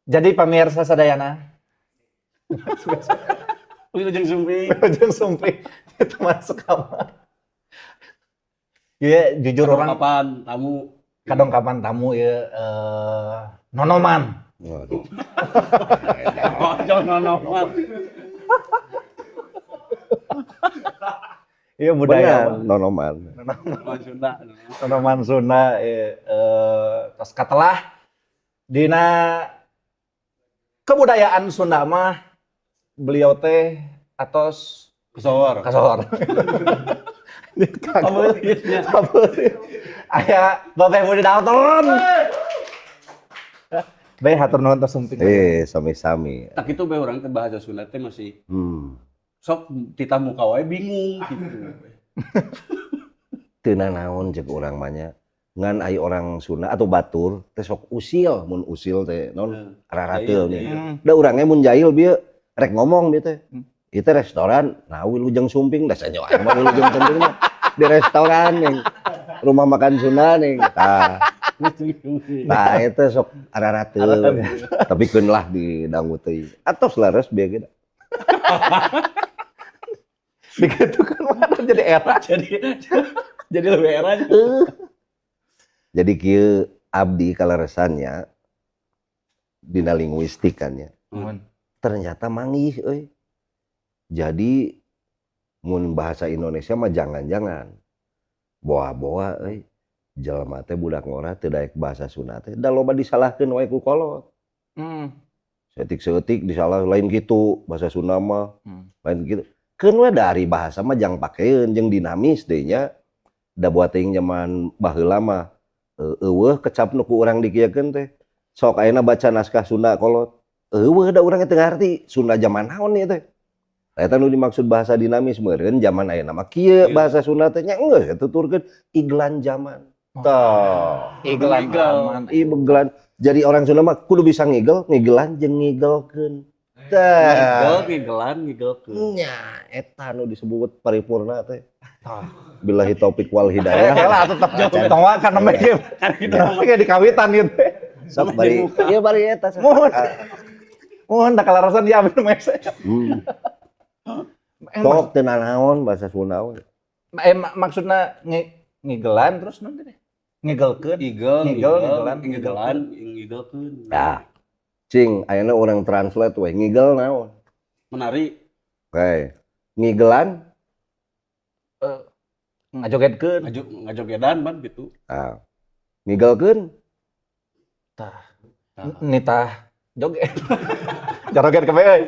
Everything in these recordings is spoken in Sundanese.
Jadi pamirsa sadayana, Wilujeng Sumping. Wilujeng Sumping di teman sekamar. Iya, jujur orang Kapan tamu? Kadongkapan tamu ya, nonoman. Waduh. Oh, nonoman. Iya, budaya. Benar, nonoman. Nonoman Sunda. Nonoman Sunda ya, tos katelah dina kebudayaan Sunda mah beliau teh atos Kesohor. Kasohor. Aya Bapak Budi Dalton. Bae, hatur nuhun tos sumping. Eh, sami-sami. Tak itu be urang teh bahasa Sunda teh masih sok titah muka wae bingung gitu. Teu nanaon ceuk urang mah nya. Ngan ai orang Sunda atau batur teh sok usil, mun usil teh non ararateul nih. Da urangnya mun jahil bieu rek ngomong bieu teh. Ieu teh restoran, nah Wilujeng Sumping da sanyo aing mah Wilujeng Sumping mah di restoran nih. Rumah makan Sunda nih. Tah, tah eta sok ararateul. Tapi keun lah di dangu teuing. Atos leres bieu ge. Begitu kan mana jadi era. Jadi lebih era. Jadi kieu abdi kaleresannya dina linguistik kan ya. Ternyata manggih euy. Jadi mun bahasa Indonesia mah jangan-jangan boa-boa euy. Jelema teh budak ngora teu daek bahasa Sunda teh da loba disalahkeun wae ku kolot. Saeutik-saeutik disalah, lain gitu bahasa Sunda mah. Lain gitu. Keun we dari bahasa mah jang pakeun jeung dinamis deui nya. Da buat teuing zaman baheula mah euweuh kecap nu ku urang dikieukeun teh. Sok ayeuna baca naskah Sunda kolot. Euweuh, da urang teu ngarti Sunda zaman naon ieu teh. Eta nu dimaksud bahasa dinamis meureun zaman ayeuna mah kieu bahasa Sunda teh nya geus tuturkeun iglan zaman. Tah. Iglan Igel. zaman. Iglan. Jadi orang Sunda mah kudu bisa ngigel, ngigelan jeung ngigelkeun. Ngigel, Tah. ngigelan, ngigelkeun. Nya eta nu disebut paripurna teh. Tah. Billahi taufik wal hidayah. Eh, lah tetep tong kan namanya kayak di kawitan gitu. Sok bari ieu bari eta sok. Mohon. Mohon da kalarasan ya abdi mah. Sok teu nanaon bahasa Sunda we. Eh, maksudna ngigelan terus naon teh? Ngigelkeun. Igel, Ngigel, ngigel, ngigelan, ngigelan, ngigelkeun. Nah. Cing, ayeuna urang translate we, ngigel naon? Menari. Oke. Ngigelan? Ngajogetkeun. Ngajogedan ban gitu. Ah. Ngigelkeun? Tah. Tah. Nitah joget. Joget ke euy.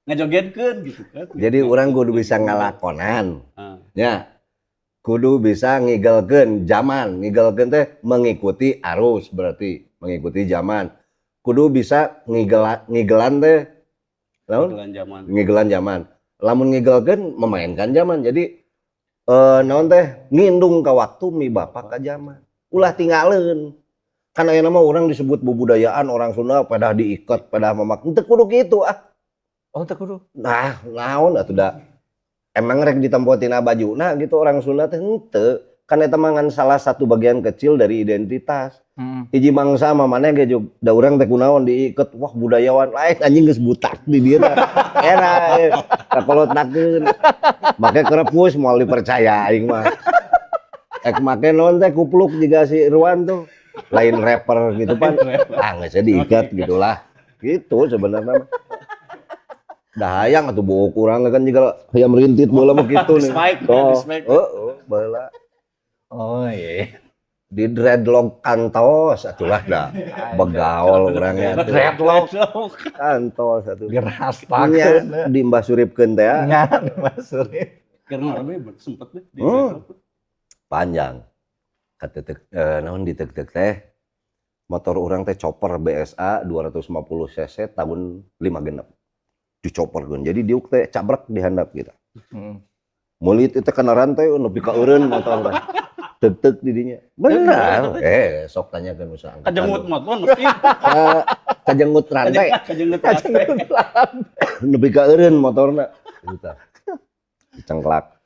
Ngajogetkeun gitu kan. Jadi urang kudu bisa ngalakonan. Ah. Ya. Kudu bisa ngigelkeun zaman. Ngigelkeun teh mengikuti arus berarti, mengikuti zaman. Kudu bisa ngigelan teh naon? Ngigelan zaman. Ngigelan zaman. Lamun ngigelkeun memainkan zaman. Jadi naon teh ngindung ka waktu mibapa ka zaman. Ulah tinggaleun. Kan ayeuna mah urang disebut bubudayaan orang Sunda pedah diikat, pedah mamak. Henteu kudu kitu ah. Oh, teu kudu. Nah, naon atuh da. Emang rek ditempo tina bajuna gitu orang Sunda teh henteu. Kan eta mah ngan salah satu bagian kecil dari identitas. Hiji mangsa mah maneh ge jug da urang teh kunaon diiket, wah budayawan lain anjing geus butak di dieu teh. Era kakolotnakeun. Make kerepus moal dipercaya aing mah. Ek make naon teh kupluk jiga si Irwan tuh. Lain rapper gitu pan. Ah geus diikat gitulah. Gitu sebenarnya mah. Dah hayang atuh buuk urang kan jiga hayam rintit bola mah gitu nih. Spike, Oh, spike. heeh, baheula. Oh iya. Di dreadlock kantos atulah dah. Begaol urangnya atuh. Dreadlock. Kantos atuh. Di rastakeun. Nya di Mbah Suripkeun teh ya. Nya di Mbah Surip. Karena orangnya sempet deh di dreadlock. Panjang. Katetek naon ditek-tek teh. Motor urang teh chopper BSA 250 cc tahun 5 genep. Dicoperkeun. Jadi diuk teh cabrek di handap gitu. Meulit itu kana rantai nepi ka eureun motor teh. Tek-tek di dinya. Benar. Eh, sok tanyakeun usaha angkatan. Kajenggut motor mesti. Kajenggut rantai. Kajenggut rantai. Nepi ka eureun motorna. Gitu tah. Dicengklak.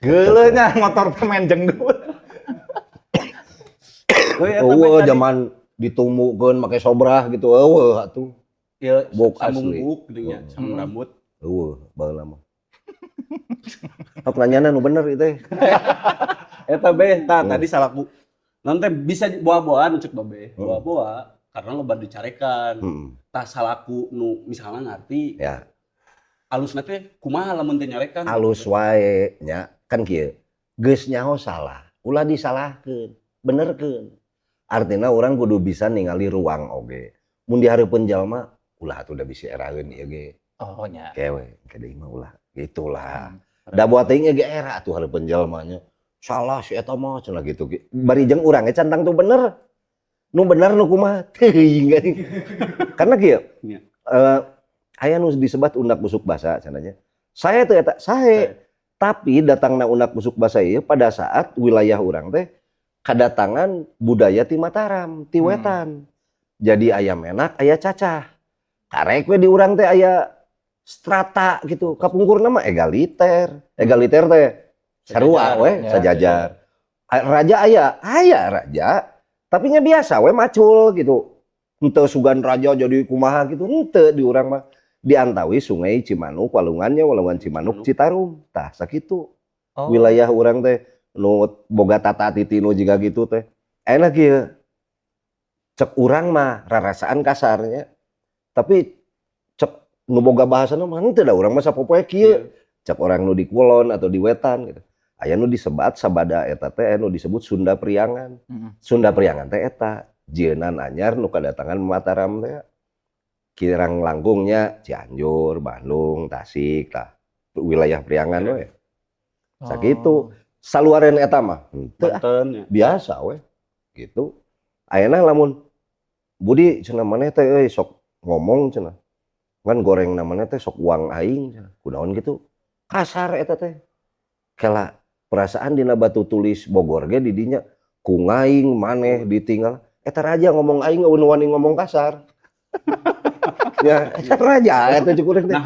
Geuleuh nya motor teh main jenggut. Oh, iya, Eueuh zaman ditumukeun make sobrah gitu eueuh atuh. Ya, Buuk sambung asli. buuk gitu nya, sambung rambut. Euweuh baheula mah. Sok nanyana nu bener ieu teh. Eta be, tah tadi salaku. Nanti bisa boa-boaan cek babe, boa-boa karena loba dicarekan. Tah salaku nu misalnya ngarti, alusna teh kumaha lamun teu nyarekan? Alus wae nya kan kieu. Geus nyaho salah, ulah disalahkeun, benerkeun. Artina urang kudu bisa ningali ruang oge. Mun dihareupeun jalma, ulah atuh da bisi eraeun ieu ge. Oh nya. Kewe, ke deui mah ulah. Gitulah. Da buat teuing ge era atuh hareupeun jalma nya. Salah si eta mah cenah gitu ge. Bari jeung urang ge can tangtu bener. Nu bener nu kumaha? Teuing anjing. Karena kieu. Aya nu disebat undak busuk basa cenah nya. Sae teu eta? Sae. Tapi datangna undak busuk basa ieu pada saat wilayah urang teh kadatangan budaya ti Mataram, ti wetan. Jadi aya menak, aya cacah. Karek we di urang teh aya strata gitu. Kapungkurna mah egaliter. Egaliter teh sarua we, sajajar. Raja aya, aya raja, tapi nya biasa we macul gitu. Henteu sugan raja jadi kumaha gitu, henteu di urang mah. Di antawi Sungai Cimanuk, walungannya walungan Cimanuk, Citarum. Tah sakitu. Wilayah urang teh nu boga tata titi nu jiga gitu teh. Enak kieu. Cek urang mah rarasaan kasarnya. Tapi cek nu boga bahasana mah henteu, da urang mah sapopoe kieu. Cek orang nu di kulon atau di wetan gitu. Aya nu disebat sabada eta teh aya nu disebut Sunda Priangan. Sunda Priangan teh eta jieunan anyar nu kadatangan Mataram teh. Kirang langkungnya Cianjur, Bandung, Tasik tah wilayah Priangan we. Sakitu. Saluareun eta mah henteu ah. Banten ya. Biasa we. Gitu. Ayeuna lamun Budi cenah, maneh teh euy sok ngomong cenah. Ngan goreng maneh teh sok uang aing cenah. Kunaon gitu? Kasar eta teh. Kela perasaan dina batu tulis Bogor ge di dinya ku ngaing maneh ditinggal. Eta raja ngomong aing euweuh wani ngomong kasar. Ya, eta raja eta cek urang teh.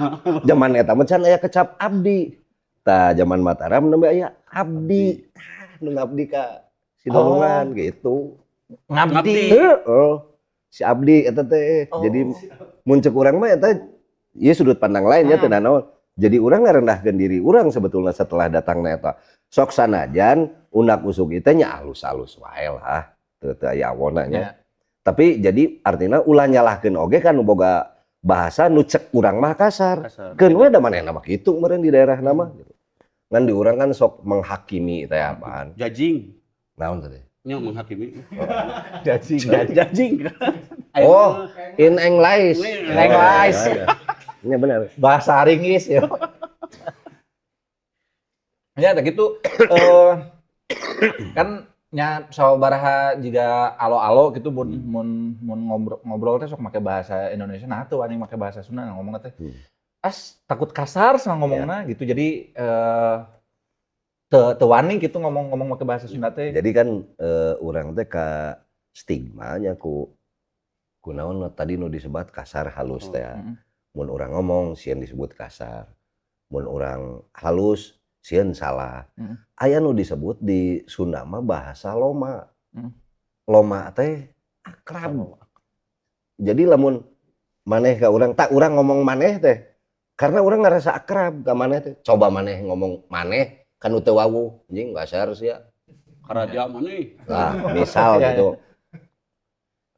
Zaman eta mah can aya kecap abdi. Tah zaman Mataram nembe aya abdi. Tah nu ngabdi ka si Dongan gitu. Ngabdi. Heeh. Si abdi eta teh. Jadi mun cek urang mah eta ieu sudut pandang lain ya, teu nanaon. Jadi urang ngarendahkeun diri urang sebetulnya setelah datangna eta. Sok sanajan undak usuk ieu teh nya alus-alus wae lah. Teu teu aya awonna nya. Tapi jadi artinya ulah nyalahkeun oge kan nu boga bahasa nu cek urang mah kasar. Kasar. Keun we da manehna mah kitu meureun di daerah nama gitu. Ngan di urang kan sok menghakimi teh apaan. Judging. Naon teh? Nya menghakimi. Judging. Judging. Oh, in English. In English. Ini benar. Bahasa Inggris ya. Ya, tak gitu kan nya sabaraha jiga alo-alo gitu mun mun mun ngobrol ngobrol teh sok make bahasa Indonesia, nah tuh anjing make bahasa Sunda ngomongna teh. As takut kasar sama ngomongna gitu. Jadi teu teu wani gitu ngomong-ngomong make bahasa Sunda teh. Jadi kan urang teh ka stigmanya ku kunaon tadi nu disebat kasar halus teh. Mun urang ngomong sieun disebut kasar. Mun urang halus sieun salah. Aya nu disebut di Sunda mah bahasa loma. Loma teh akrab. Jadi lamun maneh ka urang, tak urang ngomong maneh teh karena urang ngerasa akrab ka maneh teh. Coba maneh ngomong maneh kan teu wawuh, anjing kasar sia. Karaja maneh. Nah, misal gitu.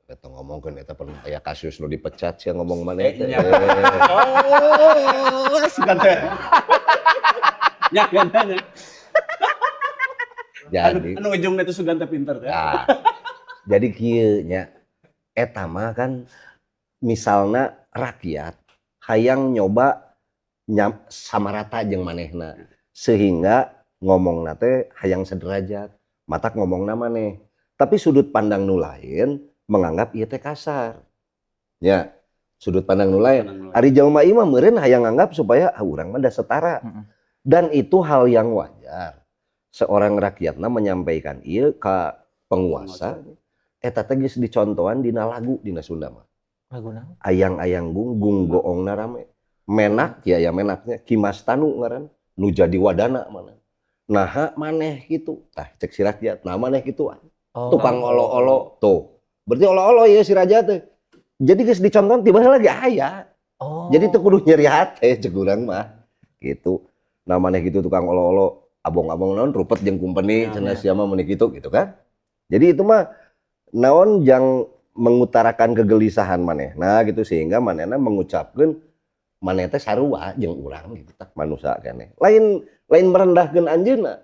Eta ngomongkeun eta pernah aya kasus nu dipecat sia ngomong maneh teh. Iya. Oh, sugan teh. Ya, kan nya. Jadi Anu ujungnya itu sugan teh pinter teh. Nah, jadi kieu nya eta mah kan misalna rakyat hayang nyoba nyam, sama rata jeung manehna sehingga ngomongna teh hayang sederajat, matak ngomongna maneh, tapi sudut pandang nu lain menganggap ieu teh kasar ya. Sudut pandang nu lain, ari jelema ieu mah meureun hayang nganggap supaya ah, urang mah da setara. Dan itu hal yang wajar seorang rakyatna menyampaikan ieu ka penguasa. Eta teh geus dicontohan dina lagu dina Sunda mah. Lagu naon? Ayang-ayang gung gung goongna rame menak ya, ya menaknya Ki Mas Tanu ngaran nu jadi wadana mana, naha maneh gitu tah, cek si rakyat, nah maneh gitu tukang olo-olo tuh, berarti olo-olo ya si raja teh. Jadi geus dicontoh tiba lagi aya. Jadi teu kudu nyeri hate cek urang mah. Gitu. Namanya gitu tukang olo-olo, abong-abong naon rupet jeung kumpeni cenah sia mah meuni kitu gitu kan. Jadi itu mah naon jang mengutarakan kegelisahan manehna gitu, sehingga manehna mengucapkeun maneh teh sarua jeung urang gitu tah, manusia keneh. Lain lain merendahkeun anjeunna.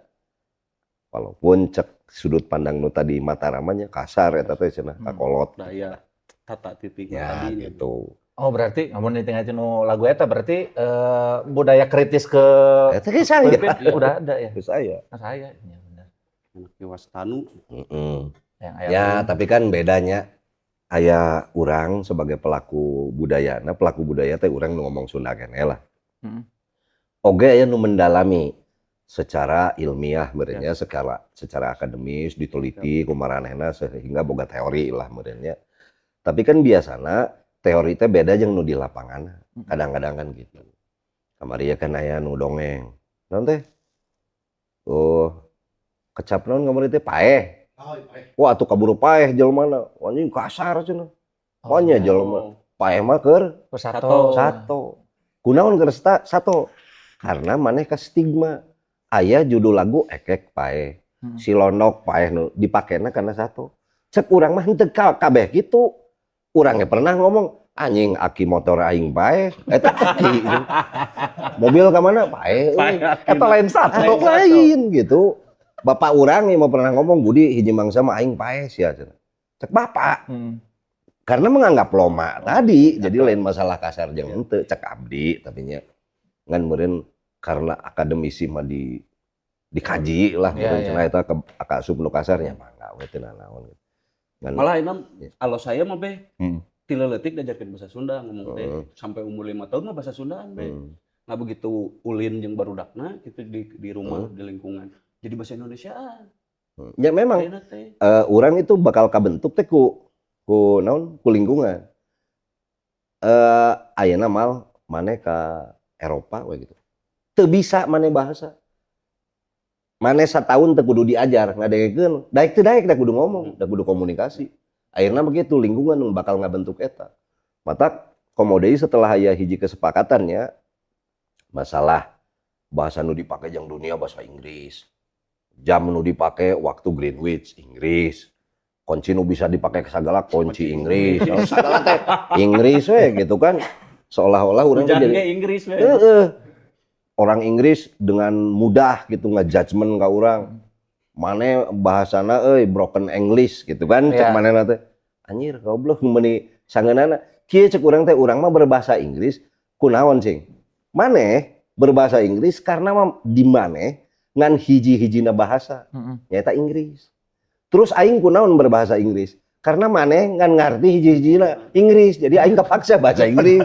Walaupun cek sudut pandang nu tadi Mataramannya kasar eta teh cenah kakolot. Daya tata titik Ya tadi. Gitu. Oh, berarti mun ditinggal nu lagu eta berarti budaya kritis ke Eta ge saya. pemimpin udah ada ya. Ke saya. Nah, saya ya benar. Anak Wastanu. Heeh. Yang aya Ya, tapi kan bedanya aya urang sebagai pelaku budaya. Nah, pelaku budaya teh urang nu ngomong Sunda keneh lah. Oge aya nu mendalami secara ilmiah meureun nya, secara secara akademis diteliti ku maranehna sehingga boga teori lah meureun nya. Tapi kan biasana teori teh beda jeung nu di lapangan. Kadang-kadang kan gitu. Kamari ya kan aya nu dongeng. Naon teh? Oh, kecap naon kamari teh, paeh. Wah, atuh kaburu paeh jelmana. Anjing, kasar cenah. Oh, Nya iya. jelema. Paeh mah keur Sato. Sato. Kunaon keur sato? Karena maneh ka stigma. Aya judul lagu Ekek Paeh. Si Londok paeh nu dipakena karena sato. Cek urang mah henteu kabeh kitu. Urang ge pernah ngomong anjing, aki motor aing paeh, eta aki. Mobil ka mana paeh. Paeh. Eta lain sato. Atau lain gitu. Bapak urang yang mau pernah ngomong, "Budi, hiji mangsa mah aing paeh sia," cenah. Cek bapak. Karena menganggap loma tadi, jadi lain masalah kasar jeung henteu cek abdi, tapi nya ngan meureun karena akademisi mah dikaji lah meureun cenah eta ke asup nu kasarnya mangga we teu nanaon gitu. Ngan Malah imam, kalau saya mah beh, ti leutik diajarkeun bahasa Sunda ngomong teh. Sampai umur 5 tahun mah bahasa Sundaan beh. Nah, begitu ulin jeung barudakna gitu di rumah, di lingkungan jadi bahasa Indonesiaan. Ya memang Ayeuna teh. Orang itu bakal kabentuk teh ku naon, ku lingkungan. Ayeuna mal maneh ka Eropa we gitu. Teu bisa maneh bahasa. Maneh satahun teu kudu diajar, ngadengekeun, daek teu daek da kudu ngomong, da kudu komunikasi. Akhirnya begitu, lingkungan nu bakal ngabentuk eta. Matak komo deui setelah aya hiji kesepakatannya masalah bahasa nu dipake jeung dunia bahasa Inggris. Jam nu dipake waktu Greenwich Inggris. Kunci nu bisa dipake segala kunci Inggris. Segala teh Inggris we gitu kan. Seolah-olah urang teh Hujannya jadi Inggris we. Heeh. Orang Inggris dengan mudah gitu ngejudgment ka urang. Mane bahasana euy broken English gitu kan cek manehna teh. Anjir, goblok, meuni sangeunana. Kieu cek urang teh, urang mah berbahasa Inggris kunaon sing? Maneh berbahasa Inggris karena mah di maneh ngan hiji-hijina bahasa nyaeta Inggris. Terus aing kunaon berbahasa Inggris? Karena maneh ngan ngarti hiji-hijina Inggris. Jadi aing kepaksa bahasa Inggris.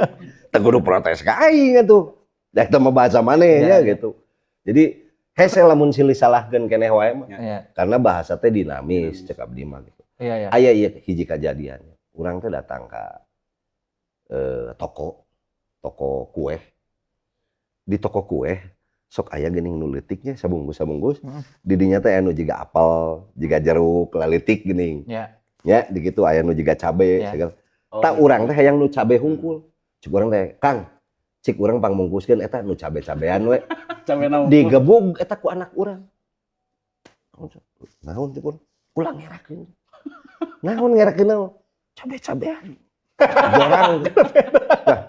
Teu kudu protes ka aing atuh. Da eta mah bahasa maneh nya gitu. Jadi hese lamun silih salahkeun keneh wae mah. Karena bahasa teh dinamis cek abdi mah gitu. Iya. Aya ieu hiji kajadian. Urang teh datang ka toko, toko kue. Di toko kue sok aya geuning nu leutiknya sabungkus-sabungkus. Di dinya teh anu jiga apel, jiga jeruk, lalitik geuning. Ya, di kitu aya nu jiga cabe segala. Oh, Tah, urang teh hayang nu cabe hungkul. Cek urang teh, "Kang, cik urang pangbungkuskeun eta nu cabe-cabean we." Cabe naon? Digebug eta ku anak urang. "Naon?" cek urang. "Ulah ngerakeun." "Naon ngerakeun naon?" "Cabe-cabean. Jorang." Nah,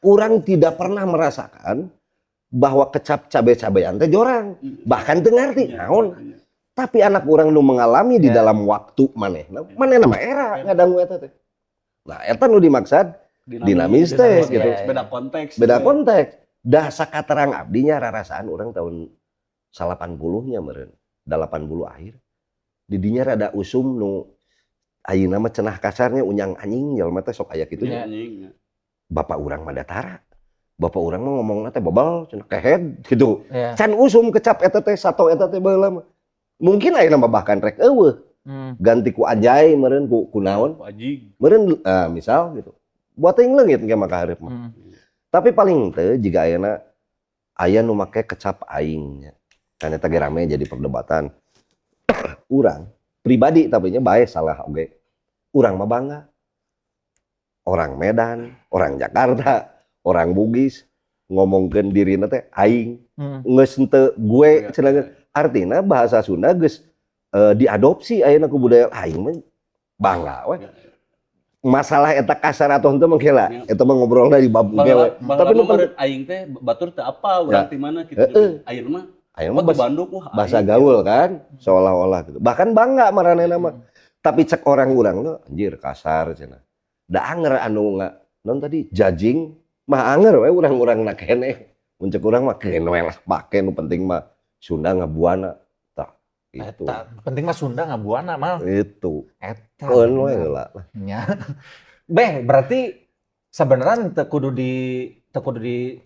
urang tidak pernah merasakan bahwa kecap cabe-cabean teh jorang. Bahkan teu ngarti naon. Tapi anak urang nu mengalami di dalam waktu manehna, manehna mah era ngadangu eta teh. Nah, eta nu dimaksud dinamis teh, Dinamis, gitu. Iya. Beda konteks. Beda konteks. Dah sakaterang abdi nya rarasaan urang tahun 80 nya meureun, 80 akhir. Di dinya rada usum nu ayeuna mah cenah kasarnya unyang anjing jelema teh sok aya kitu nya. Anjing. Bapak urang mah datara. Bapak urang mah ngomongna teh bebal cenah, kehed gitu. Can usum kecap eta teh, sato eta teh baheula mah. Mungkin ayeuna mah bahkan rek euweuh. Ganti ku anjay meureun, ku naon. Wajig. Meureun misal gitu. Buat teuing leungit engke mah ka hareup mah. Tapi paling teu jiga ayeuna aya nu make kecap aing nya. Kan eta ge rame jadi perdebatan. Urang pribadi tapi nya bae salah oge. Urang mah bangga. Orang Medan, orang Jakarta, orang Bugis ngomongkeun dirina teh aing. Geus henteu gue cenah. Artina bahasa Sunda geus diadopsi ayeuna ku budaya, aing mah bangga we. Masalah eta kasar atau henteu mah kela, eta mah ngobrolna di bab engke we. Baheula Tapi nu mah meureun aing teh batur teu apa urang ti mana gitu. Ayeuna mah Ayeuna mah mah di Bandung, wah, bahasa aing. Gaul kan, seolah-olah gitu. Bahkan bangga maranehna mah. Tapi cek orang-orang nu anjir kasar cenah. Da anger anu nga non tadi judging mah anger we urang-urang na keneh. Mun cek urang mah keun we lah pake, nu penting mah Sunda ngabuana. Tah itu. Eta, penting mah Sunda ngabuana mah. Itu. Eta. Keun we heula lah. Nya. Beh, berarti sebenarnya teu kudu di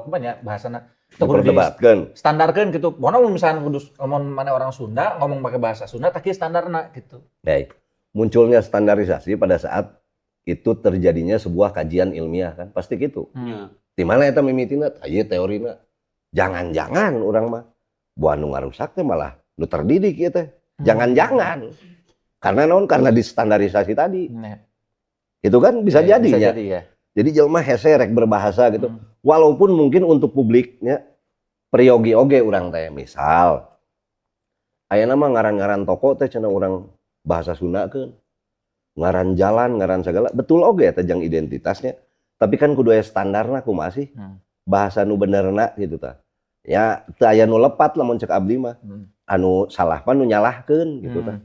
kumaha nya bahasana, teu kudu di Diperdebatkeun. Standarkeun gitu. Pokoknya mun misalnya kudu ngomong mana orang Sunda ngomong pakai bahasa Sunda tak standarna gitu. Baik. Munculnya standarisasi pada saat itu terjadinya sebuah kajian ilmiah kan, pasti gitu. Di mana eta mimitina? Ieu teorina. Jangan-jangan urang mah buah nu ngarusak teh malah nu terdidik ieu teh. Jangan-jangan. Karena naon? Karena distandarisasi tadi. Itu kan bisa Ya, jadi bisa nya. jadi ya. Jadi jelema hese rek berbahasa gitu. Walaupun mungkin untuk publiknya peryogi oge urang teh, misal ayeuna mah ngaran-ngaran toko teh cenah urang bahasa Sunda keun. Ngaran jalan, ngaran segala, betul oge eta jang identitasnya. Tapi kan kudu aya standarna, kumaha sih? Bahasa nu benerna gitu tah. Ya teu aya nu lepat lamun cek abdi mah. Anu salah mah nu nyalahkeun gitu tah.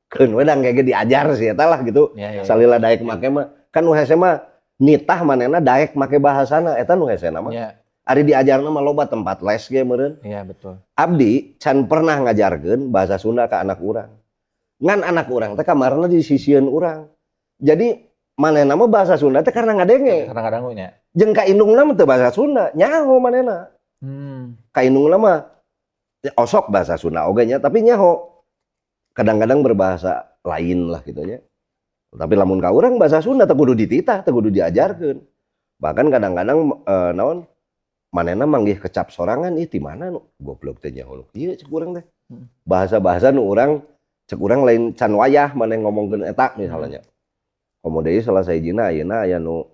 Keun we da engke ge diajar sih eta lah gitu. Ya. Salila daek make mah kan nu hese mah nitah manehna daek make bahasana, eta nu hesena mah. Ari diajarna mah loba tempat les ge meureun. Ya betul. Abdi can pernah ngajarkeun bahasa Sunda ke anak urang. Ngan anak urang teh kamarna di sisieun urang. Jadi manehna mah bahasa Sunda teh karena ngadenge. Karena ngadangu nya. Jeung ka indungna mah teu bahasa Sunda, nyaho manehna. Ka indungna mah ya, osok bahasa Sunda oge nya, tapi nyaho. Kadang-kadang berbahasa lain lah gitu nya. Tapi lamun ka urang bahasa Sunda teu kudu dititah, teu kudu diajarkeun. Bahkan kadang-kadang naon manehna manggih kecap sorangan, ih, di mana nu goblok teh nyaho nu kieu cek urang teh. Bahasa-bahasa nu urang cek urang lain can wayah maneh ngomongkeun eta misalnya. Komo deui salah sahijina ayeuna aya nu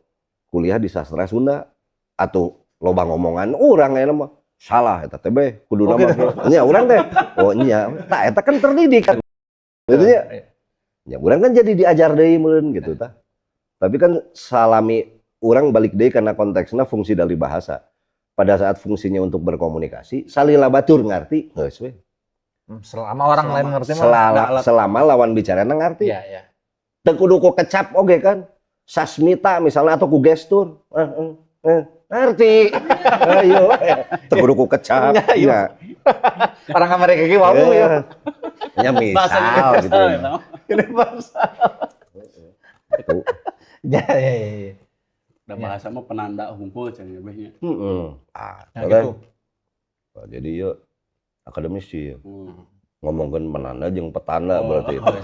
kuliah di sastra Sunda atau loba ngomongan urang ayeuna mah salah eta teh, beh kuduna Oh, mah gitu. nya urang teh, oh nya tah eta kan terdidik kan gitu nya. Ya urang kan jadi diajar deui meureun gitu tah. Tapi kan salami urang balik deui karena konteksnya fungsi dari bahasa. Pada saat fungsinya untuk berkomunikasi, salila batur ngarti, geus we. Selama orang Selama- lain ngerti mah. Selama, alat. Selama lawan bicarana ngarti. Iya. Teu kudu ku kecap oge kan. Sasmita misalnya atau ku gestur. Ngerti. Ayo. Teu kudu ku kecap. Ya, iya. Ya. Orang Amerika ge wawuh ya. Ya misal Bahasa gitu. eta mah. Ini bahasa. Tuh. Ya. Da bahasa mah penanda hungkul cenah beh nya. Heeh. Ah, Nah, kan. gitu. Jadi yuk akademisi ya. Ngomongkeun penanda jeung petanda berarti itu.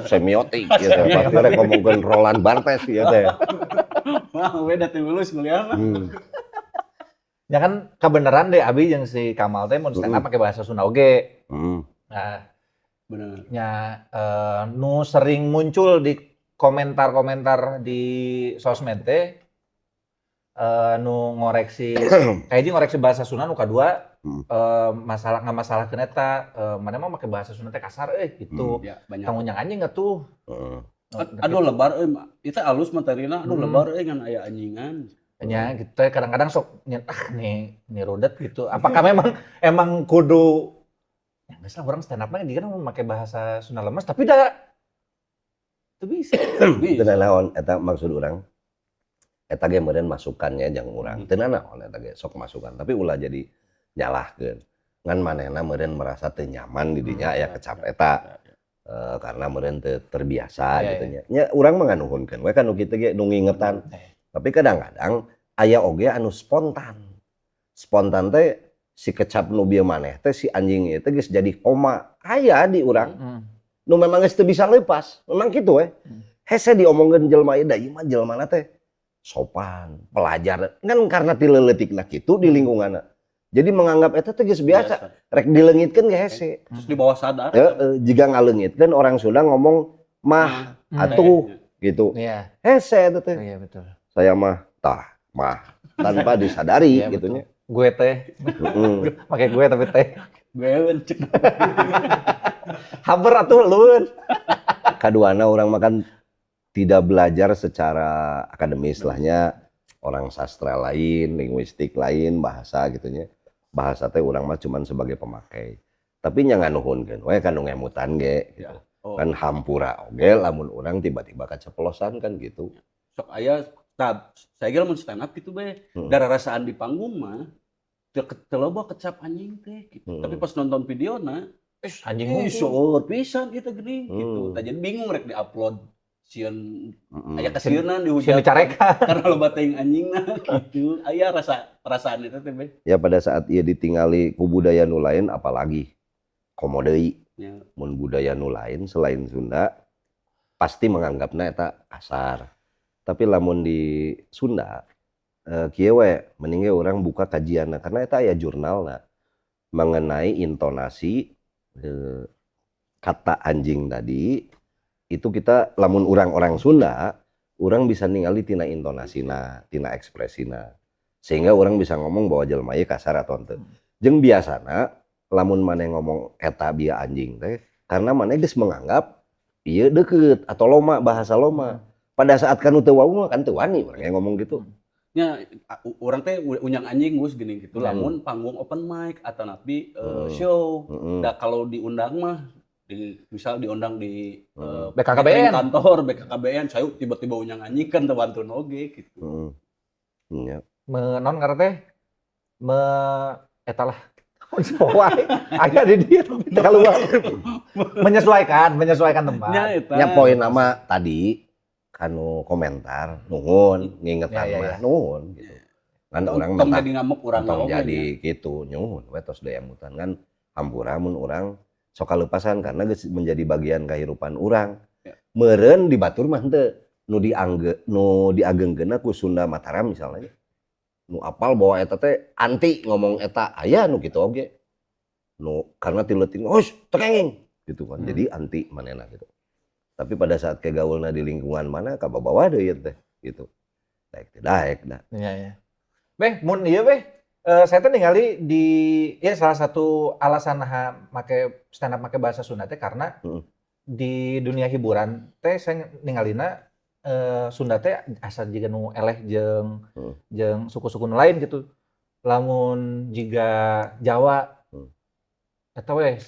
Semiotik gitu. Pasti rek ngomongkeun Roland Barthes ya teh. Wah, beda teh lulus kuliah mah. Ya kan kebenaran deh Abi yang si Kamal teh mun stand up pakai bahasa Sunda oge. Nah, nya nu sering muncul di komentar-komentar di sosmed teh nu ngoreksi kayaknya ngoreksi bahasa Sunda nu kadua masalah nggak masalah eta mana mah make bahasa Sunda teh kasar gitu. Ya, banyak. Tanggung anjing atuh. Aduh lebar euy, itu alus materina, aduh Hmm. lebar euy ngan aya anjingan. Nya gitu ya, kadang-kadang sok nyen, ah nih nih rudet gitu. Apakah memang emang kudu ya geus lah urang stand up-nya juga kan make bahasa Sunda lemes, tapi dah itu bisa. Teu naon eta maksud urang. Eta ge meureun masukannya jang urang. Teu naon eta ge sok masukan, tapi ulah jadi nyalahkeun. Ngan manehna meureun merasa teu nyaman di dinya aya kecap eta. Karena meureun teu terbiasa gitu nya. Nya urang mah nganuhunkeun we kan nu kitu ge nu ngingetan. Tapi kadang-kadang aya oge anu spontan. Spontan teh si kecap nu bieu maneh teh si anjing ieu teh geus jadi koma. Aya di urang nu memang geus teu bisa lepas. Memang kitu we. Hese diomongkeun jelema ieu, da ieu mah jelemana teh sopan, pelajar. Kan karena ti leuletikna kitu di lingkunganna. Jadi menganggap eta teh geus biasa. Rek dileungitkeun ge hese. Terus di bawah sadar. Heeh, jiga ngaleungitkeun orang Sunda ngomong mah atuh. Gitu. Hese eta teh. Iya, betul. Saya mah tah mah tanpa disadari gitu nya. Gue teh, pakai gue tapi teh. Gue cek. Haber atuh lueun. Kaduana urang mah kan tidak belajar secara akademis lahnya, orang sastra lain, linguistik lain, bahasa gitu nya. Bahasa teh urang mah cuman sebagai pemakai. Tapi nya nganuhunkeun we ka nu ngemutan ge gitu. Oh. Kan hampura oge lamun urang tiba-tiba keceplosan kan gitu. Sok aya tab saya kira mun stand up gitu be. Dararasaan di panggung mah teu teu loba kecap anjing teh gitu. Tapi pas nonton videona, Anjing ih, hungkul. Seueur pisan kitu geuning gitu. Tah, jadi bingung rek di-upload sieun aya kasieunan Sieun dihujat dicarekan. karena loba teuing anjingna gitu. Aya rasa perasaan itu teh be. Ya, pada saat ia ditingali ku budaya nu lain, apalagi komo deui mun budaya nu lain selain Sunda pasti menganggapna eta kasar. Tapi lamun di Sunda kieu we, mending ge urang buka kajianna karena eta aya jurnalna mengenai intonasi kata anjing tadi itu. Kita lamun urang-orang Sunda, urang bisa ningali tina intonasina, tina ekspresina, sehingga orang bisa ngomong bahwa jelema ieu kasar atau henteu. Jeung biasana lamun maneh ngomong eta bia anjing teh karena maneh geus menganggap ieu deket atau loma, bahasa loma. Pada saat kan teu wawuh mah kan teu wani urang yang ngomong gitu. Nya urang teh unyang anjing Gus geuning gitu lamun panggung open mic atau napi show. Da kalau diundang mah di misal diundang di BKKBN. Catering kantor BKKBN, saya tiba-tiba unyang anjing kan teu wantun oge gitu. Heeh. Ya. Me non ngaran teh me eta lah. Wae aya di dieu tapi teu keluar. Menyesuaikan, menyesuaikan tempat. Nya eta. Nya poin nama tadi kanu komentar nuhun, ngingetan Ya, ya, mah ya. nuhun gitu. Kan Tong, urang tong mah jadi ngamuk urang tong oge jadi nya. gitu, nyuhun we tos deui emutan kan hampura mun urang sok kalepasan karena geus menjadi bagian kehidupan urang. Meureun di batur mah henteu, nu diangge nu diagengkeunna ku Sunda Mataram misalnya. Nu apal bahwa eta teh anti ngomong eta, aya nu kitu oge. Nu karena ti leutik, "Hus, teu kenging," gitu kan. Jadi anti manehna gitu. Tapi pada saat kegaulna di lingkungan mana kabawa deui ieu teh gitu. Daek teu daek da. Iya. Beh, mun ieu beh, saya teh ningali di ya salah satu alasan naha make stand up make bahasa Sunda teh karena di dunia hiburan teh saya ningalina Sunda teh asa jiga nu eleh jeung jeung suku-suku nu lain gitu. Lamun jiga Jawa eta we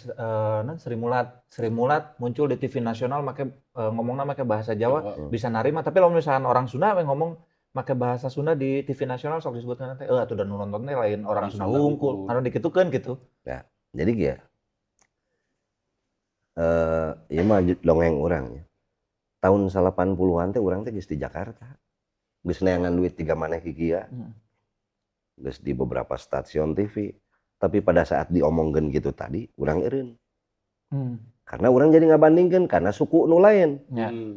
non Srimulat, Srimulat muncul di TV nasional make ngomongna make bahasa Jawa bisa narima, tapi lamun misalkan orang Sunda we ngomong make bahasa Sunda di TV nasional sok disebutkan teh atuh da nu nonton teh lain orang Orang Sunda Sunda hungkul, hungkul. Anu dikitukeun gitu. Ya, jadi kieu. Ieu mah dongeng urang nya. Tahun 80-an teh urang teh geus di Jakarta. Geus neangan duit tiga maneh kikia. Geus di beberapa stasiun TV. Tapi pada saat diomongkeun gitu tadi, urang eureun. Karena urang jadi ngabandingkeun karena suku nu lain.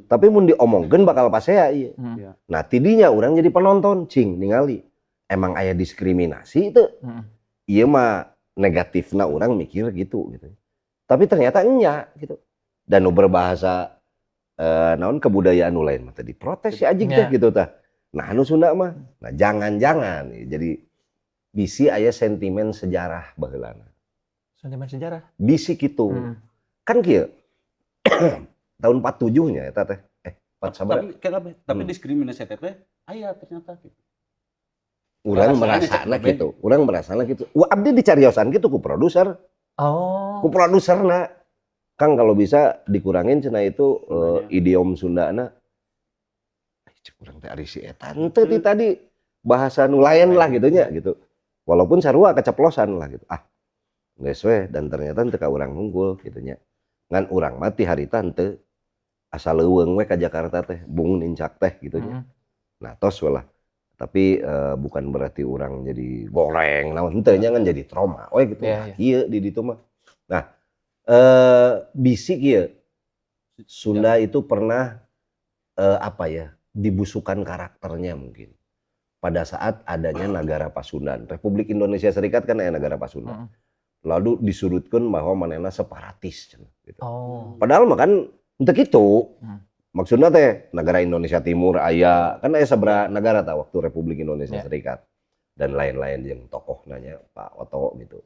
Tapi mun diomongkeun bakal pasea ieu. Nah, tidinya urang jadi penonton, cing ningali. Emang aya diskriminasi teu? Ieu mah negatifna urang mikir gitu gitu. Tapi ternyata enya gitu. Dan nu berbahasa naon kebudayaan nu lain mah teh diprotes si anjing teh gitu tah. Nah, anu Sunda mah. Nah, jangan-jangan jadi bisi aya sentimen sejarah baheulana. Sentimen sejarah. Bisi kitu. Kan kieu. Tahun 47 nya eta teh. 4 sabaraha? Tapi kenapa? Tapi diskriminasi teh aya ternyata gitu. Urang Rasanya merasana cek gitu. Urang merasana gitu. Wah, abdi dicariosan gitu ku produser. Ku produserna. Kang, kalau bisa dikurangin cenah itu Sundanya. Idiom Sundana. Cek urang teh ari si eta henteu ti tadi bahasa nu lain lah gitu nya gitu. Walaupun sarua keceplosan lah gitu. Ah, geus we, dan ternyata teu ka urang hungkul gitu nya. Ngan urang mah ti harita henteu, asa leuweung we ka Jakarta teh, bung nincak teh gitu nya. Nah, tos we lah. Tapi bukan berarti urang jadi goreng naon henteu nya, ngan jadi trauma we gitu. Nah, Iya. kieu di ditu mah. Nah, bisi kieu. Sunda itu pernah apa ya, dibusukan karakternya mungkin. Pada saat adanya negara Pasundan, Republik Indonesia Serikat kan aya negara Pasundan. Lalu disudutkan bahwa manehna separatis cenah gitu. Padahal mah kan henteu kitu. Maksudnya teh negara Indonesia Timur aya, kan aya sabaraha negara tah waktu Republik Indonesia Serikat dan lain-lain yang tokoh nanya Pak Otto gitu.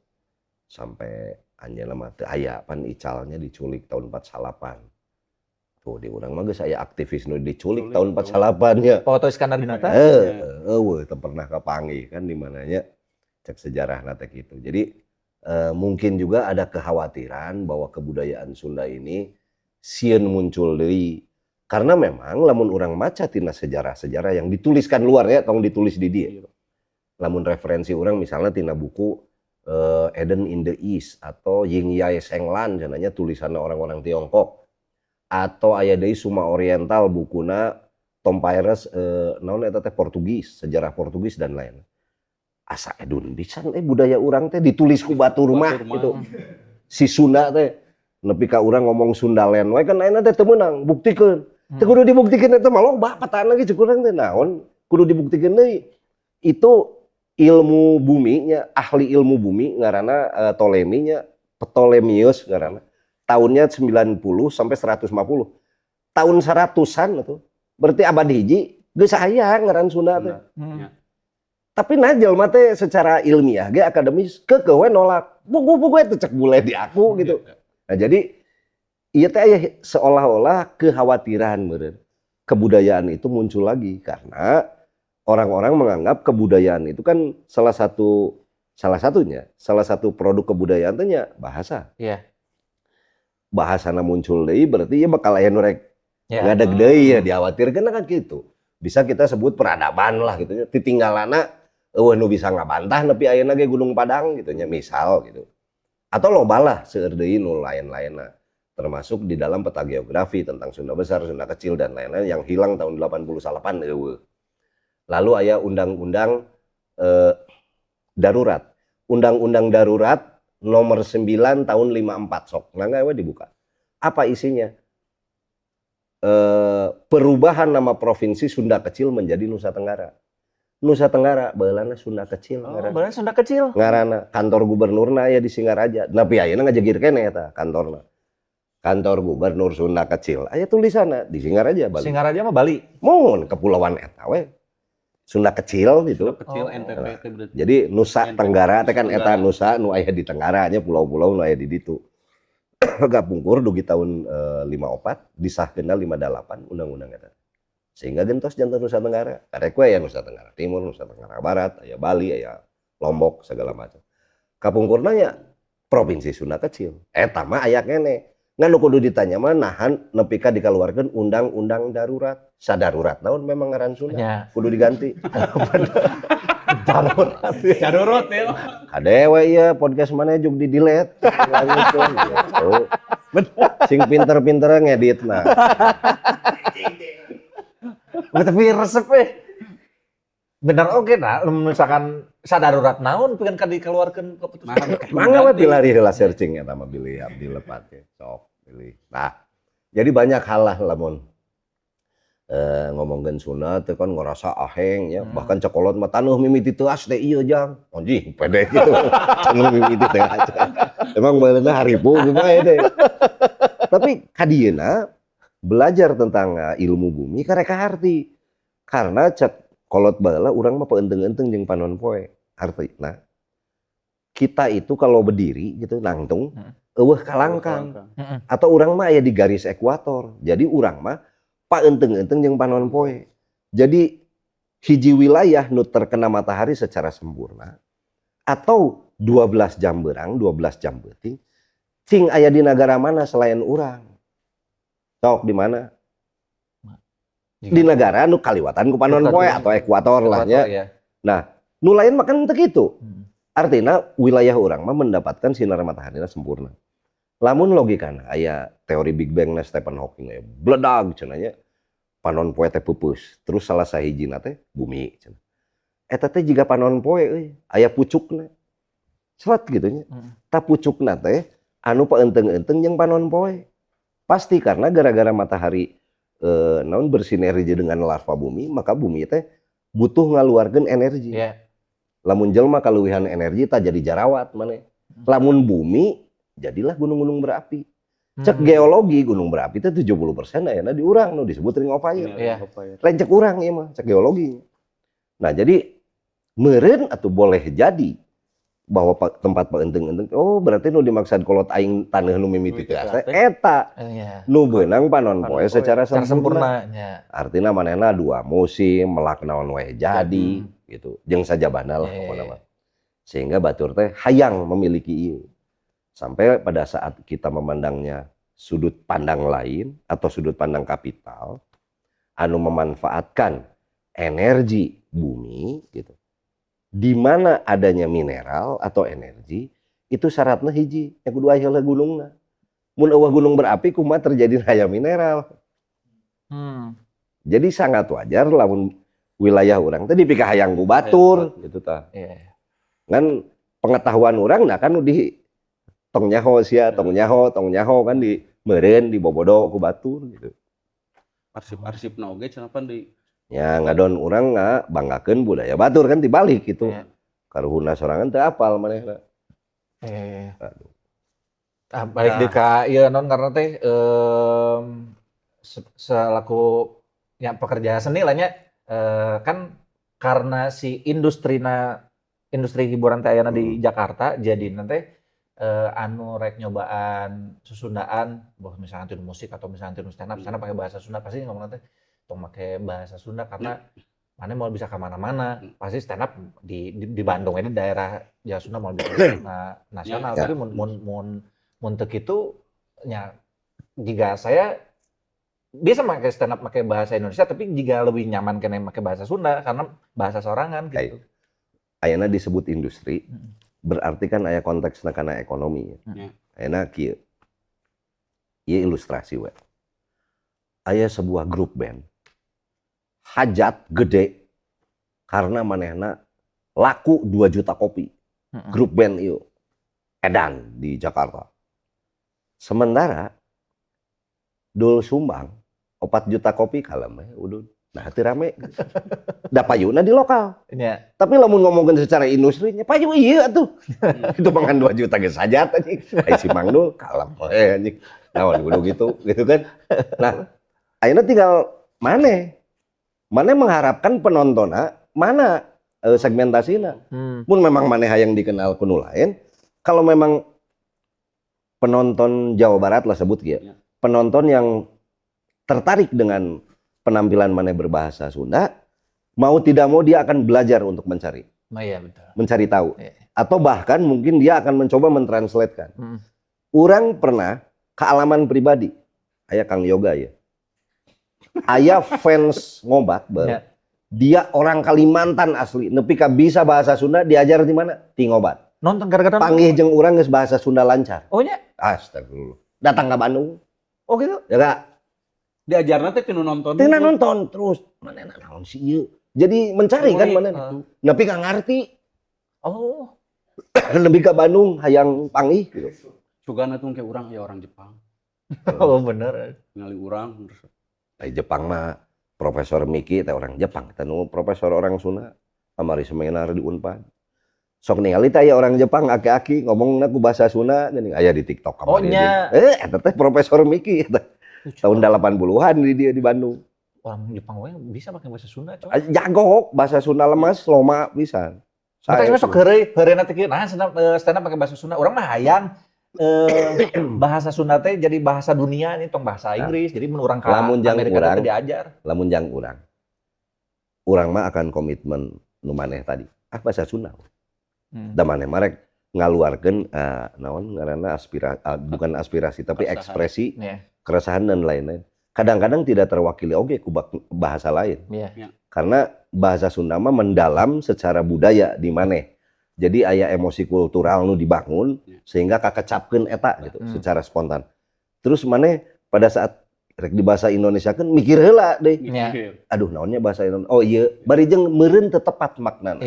Sampai anjeunna mah teu aya, pan icalnya diculik tahun 48. Tuh, di urang mah geus aya aktivis nu diculik Culik, tahun 48 nya. Pak Otto Iskandar Dinata. Eh, euweuh, teu pernah kapanggih kan di mananya cek sejarah teh gitu. Jadi mungkin juga ada kekhawatiran bahwa kebudayaan Sunda ini sieun muncul deui. Karena memang lamun urang maca tina sejarah-sejarah yang dituliskan luar ya, tong ditulis di dieu. Lamun referensi urang misalnya tina buku Eden in the East atau Ying Yai Senglan cenah nya, tulisannya orang-orang Tiongkok. Atau aya deui Suma Oriental, bukuna Tom Pires, naon eta teh, Portugis, sejarah Portugis dan lain. Asa edun pisan budaya urang teh ditulis ku batur mah Batur mah. Gitu. Si Sunda teh nepi ka urang ngomong Sundaland we kan ayeuna teh teu meunang, buktikeun. Teu kudu dibuktikeun, eta mah loba patana ge. Cek urang teh naon kudu dibuktikeun deui. Itu ilmu bumi nya, ahli ilmu bumi ngaranna Ptolemy nya, Ptolemius ngaranna. Tahunnya 90 sampai 150. Tahun 100-an itu. Berarti abad hiji geus aya ngaran Sunda teh. Tapi nah, jelema teh secara ilmiah ge akademis keukeuh we nolak. Buku-buku itu cek bule di aku gitu. Nah, jadi ieu teh aya seolah-olah kekhawatiran meureun kebudayaan itu muncul lagi karena orang-orang menganggap kebudayaan itu kan salah satunya, salah satu produk kebudayaan teh nya bahasa. Bahasana muncul deui berarti ya bakal aya nu rek ngadeg deui ya, dikhawatirkeun kan gitu. Bisa kita sebut peradaban lah gitu nya. Titinggalana euweuh nu bisa ngabantah nepi ayeuna ge Gunung Padang gitu nya, misal gitu. Atau loba lah seueur deui nu lain-lainna. Termasuk di dalam peta geografi tentang Sunda Besar, Sunda Kecil dan lain-lain yang hilang tahun 88 euweuh. Lalu aya undang-undang darurat. Undang-undang darurat nomor 9 tahun 54, sok. Mangga we dibuka. Apa isinya? Perubahan nama provinsi Sunda Kecil menjadi Nusa Tenggara. Nusa Tenggara baheulana Sunda Kecil Oh, ngaranna. berarti Sunda Kecil. Ngaranna kantor gubernurna aya di Singaraja. Tapi ayeuna ngajegir keneh eta kantorna. Kantor gubernur Sunda Kecil. Aya tulisanna di Singaraja, Bali. Singaraja mah Bali. Mun kepulauan eta we. Sunda Kecil gitu. Kecil Oh. NTT teh berarti. Jadi Nusa NTT. Tenggara teh kan eta Tenggara. Nusa nu aya di Tenggara nya, pulau-pulau nu aya di ditu. Kapungkur dugi tahun 54 disahkeunna 58 undang-undang eta. Sehingga gentos janten Nusa Tenggara. Karek we aya Nusa Tenggara Timur, Nusa Tenggara Barat, aya Bali, aya Lombok segala macam. Kapungkurna nya provinsi Sunda Kecil. Eta mah aya keneh. Ngan nu kudu ditanya mah nahan nepi ka dikaluarkeun undang-undang darurat. Sadarurat naon memang ngaran Sunda? Nya. Kudu diganti. Darurat. Darurat ya. Kade we ieu podcast mana juk di delete. Lanjutkeun gitu. Sing pinter-pinter ngedit nah. Tapi resep eh. Bener oke nah, misalkan sadarurat naon pengen ka dikeluarkeun keputusan. Nah, Mangga we pilari heula searching eta mah, bilih abdi lepat ya. Sok pilih. Nah, jadi banyak hal lah lamun ngomongkeun Sunda teh kan ngerasa aheng ya, bahkan cek kolot mah tanuh mimiti teuas teh ieu jang. Anjing pede gitu. Tanuh mimiti teuas. Emang baheulana haripu kumaha teh. Tapi kadieuna belajar tentang ilmu bumi karek kaharti. Karena cek kolot baheula urang mah paeunteung-eunteung jeung panon poe. Artina kita itu kalau berdiri gitu nangtung euweuh kalangkang atau urang mah aya di garis ekuator. Jadi urang mah paeunteung-eunteung jeung panon poe. Jadi hiji wilayah nu terkena matahari secara sempurna atau 12 jam berang, 12 jam beuting, cing aya di negara mana selain urang? Sok di mana? Di negara nu kaliwatan ku panon poe atau ekuator lah nya. Ya. Nu lain mah kan teu kitu. Artinya wilayah urang mah mendapatkan sinar matahari sempurna. Lamun logikana aya teori Big Bang na Stephen Hawking aya bledag cenah nya, panon poe teh peupeus, terus salah sahijina teh bumi cenah. Eta teh jiga panon poe euy, aya pucukna. Selat gitu nya. Ta pucukna teh anu paeunteung-eunteung jeung panon poe. Pasti karena gara-gara matahari naon bersinergi dengan larva bumi, maka bumi teh butuh ngaluarkeun energi. Lamun jelma kaleuwihan energi tak jadi jarawat maneh. Lamun bumi jadilah gunung-gunung berapi. Cek geologi, gunung berapi itu 70% ayeuna di urang nu disebut Ring of Fire. Lain cek urang ieu mah, cek geologi. Nah, jadi meureun atau boleh jadi bahwa tempat paeunteung-eunteung, oh berarti nu dimaksud kolot aing taneuh nu mimiti teh eta nu beunang panon poe Panon poe. secara Secara sempurna. Sempurna nya. Artinya manehna dua musim, melak naon wae jadi gitu. Jeung sajabana lah pokona mah. Sehingga batur teh hayang memiliki ieu. Sampai pada saat kita memandangnya sudut pandang lain atau sudut pandang kapital anu memanfaatkan energi bumi gitu. Di mana adanya mineral atau energi itu syaratnya hiji, yang kudu aya heula gunungna. Mun euweuh gunung berapi, kumaha terjadi aya mineral? Jadi sangat wajar lamun wilayah urang teh dipikahayang ku batur gitu tah. Ngan pengetahuan urang nah kan di tong nyaho sia, tong nyaho, tong nyaho kan di meureun di bobodo ku batur gitu. Arsip-arsip na oge cenah pan di Ya ngadon urang ngabanggakeun budaya batur kan dibalik gitu. Karuhunna sorangan teu apal manehna. Iya. Aduh. Ah, balik di ka ieu non karena teh selaku ya pekerja seni lah nya, kan karena si industri hiburan teh ayana di Jakarta, jadi nanti anu rek nyobaan susundaan boh misalnya tinu musik atau misalnya tinu stand up, stand up pakai bahasa Sunda, pasti ngomong teh tong make bahasa Sunda karena mana mau bisa kemana-mana. Pasti stand up di Bandung ini daerah Jawa Sunda mau bisa nasional. Tapi mun mun mun mun teu kitu nya, jika saya bisa pakai stand up pakai bahasa Indonesia, tapi jika lebih nyaman kena pakai bahasa Sunda karena bahasa sorangan gitu. Ayeuna disebut industri, berarti kan aya konteksna kana ekonomi. Ayeuna kieu. Ieu ilustrasi we. Aya sebuah grup band hajat gede karena manehna laku 2 juta kopi. Grup band ieu edan di Jakarta. Sementara Doel Sumbang 4 juta kopi kalem we udun. Nah, teu rame. Da payuna di lokal. Tapi lamun ngomongin secara industrinya, payu iya tuh. Itu mangan 2 juta geus hajat anjing. Ai si Mang Dul kalem we anjing. Naon kudu gitu, gitu kan. Nah, ayeuna tinggal maneh. Maneh mengharapkan penontonna mana segmentasina. Mun memang maneh hayang dikenal ku nu lain, kalau memang penonton Jawa Barat lah sebut ya. Penonton yang tertarik dengan penampilan maneh berbahasa Sunda, mau tidak mau dia akan belajar untuk mencari, Nah, iya betul. Mencari tahu. Atau bahkan mungkin dia akan mencoba mentranslatekan. Urang pernah kealaman pribadi, aya Kang Yoga ya. Aya fans Ngobat, ber. Dia orang Kalimantan asli, nepi ka bisa bahasa Sunda diajar di mana? Ti Ngobat. Nonton gara-gara nonton. Panggih jeung urang geus bahasa Sunda lancar. Oh nya? Astagfirullah. Datang ke Bandung. Oh gitu. Ya gak? Diajarna teh tinu nonton. Tina nonton terus. Mana naon sih ieu? Jadi mencari kan mana. Nepi ka ngarti. Nepi ka Bandung hayang panggih gitu. Sugana tuh kayak urang ya orang Jepang. Oh bener. Ningali urang terus. Di Jepang mah Profesor Miki teh orang Jepang, teh nu profesor orang Sunda kamari seminar di Unpad. Sok ningali teh aya orang Jepang aki-aki ngomongna ku bahasa Sunda geuning aya di TikTok Oh, kamari. nya. Eta teh Profesor Miki eta. Tahun 80-an di dia di Bandung. Orang Jepang we bisa pakai bahasa Sunda, coy. Jago bahasa Sunda lemas, loma bisa. Saya Saya sok heureuy, heureuna teh kieu. Nah, stand up pakai bahasa Sunda. Urang mah hayang bahasa Sunda teh jadi bahasa dunia nih, tong bahasa Inggris. Jadi mun urang ka Lamun jang Amerika teh urang. Teu diajar. Lamun jang urang. Urang mah akan komitmen nu maneh tadi. Ah, bahasa Sunda. Da maneh mah rek ngaluarkeun naon ngaranna aspirasi, bukan aspirasi tapi Keresahan. Ekspresi keresahan dan lain-lain. Kadang-kadang tidak terwakili oge ku bahasa lain. Karena bahasa Sunda mah mendalam secara budaya di maneh. Jadi aya emosi kultural nu dibangun sehingga kakecapkeun eta gitu secara spontan. Terus maneh pada saat rek di bahasa Indonesia kan mikir heula deh. Mikir. Aduh, naonnya bahasa Indonesia. Oh iya, bari jeung meureun teu tepat maknana.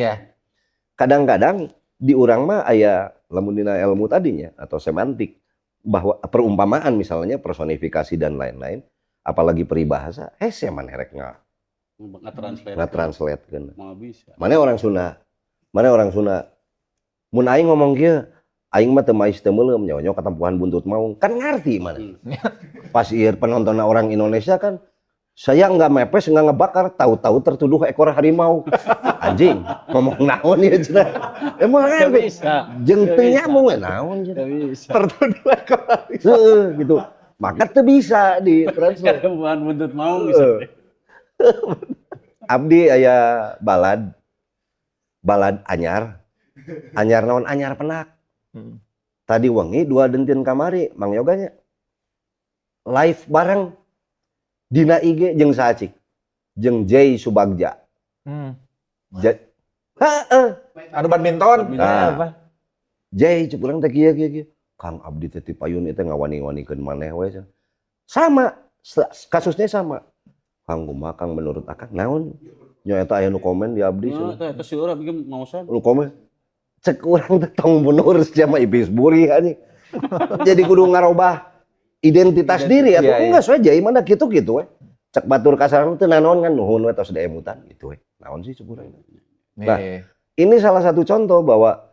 Kadang-kadang di urang mah aya lamun dina ilmu tadinya atau semantik bahwa perumpamaan misalnya personifikasi dan lain-lain, apalagi peribahasa, hese maneh rek Nge-translate. Nge-translate. Mau bisa. Mana orang Sunda? Mana orang Sunda? Mun aing ngomong kieu, Aing mah teu mais teu meuleum, nyonyo katempuhan buntut maung. Kan ngarti mana. Pas ieu penonton orang Indonesia kan, saya nggak mepes, nggak ngebakar, tahu-tahu tertuduh ekor harimau. Anjing, ngomong naon ya cenah. Emang Teu ngerti. bisa. Jeung Teu teu bisa. nyambung we naon cenah. Teu bisa. Tertuduh ekor harimau. Heeh, gitu. Maka teu bisa di translate. Katempuhan buntut maung bisa. Abdi aya balad, balad anyar, anyar naon, anyar penak. Tadi wengi dua dinten kamari Mang Yoganya live bareng dina IG jeung saha cik? Jeung Jay Subagja. Heeh. Anu badminton. Nah. Apa? Jay cek urang teh kieu kieu kieu. Kang, abdi teh ti payun itu ngawani-wanikeun maneh we cenah. Sama kasusnya sama. Kang, kumaha Kang, menurut Akang naon? Nya eta aya nu komen di abdi Nah, cenah. teh eta si urang bikin maosan. Nu komen cek urang teh tong mundur sama ibis buri anjing. Jadi kudu ngarobah identitas diri atau Iya. enggak soalnya Jay mana gitu-gitu we. Cek batur kasaran teh nanaon kan nuhun we tos emutan gitu we. Naon sih cek urang. Nah, ini salah satu contoh bahwa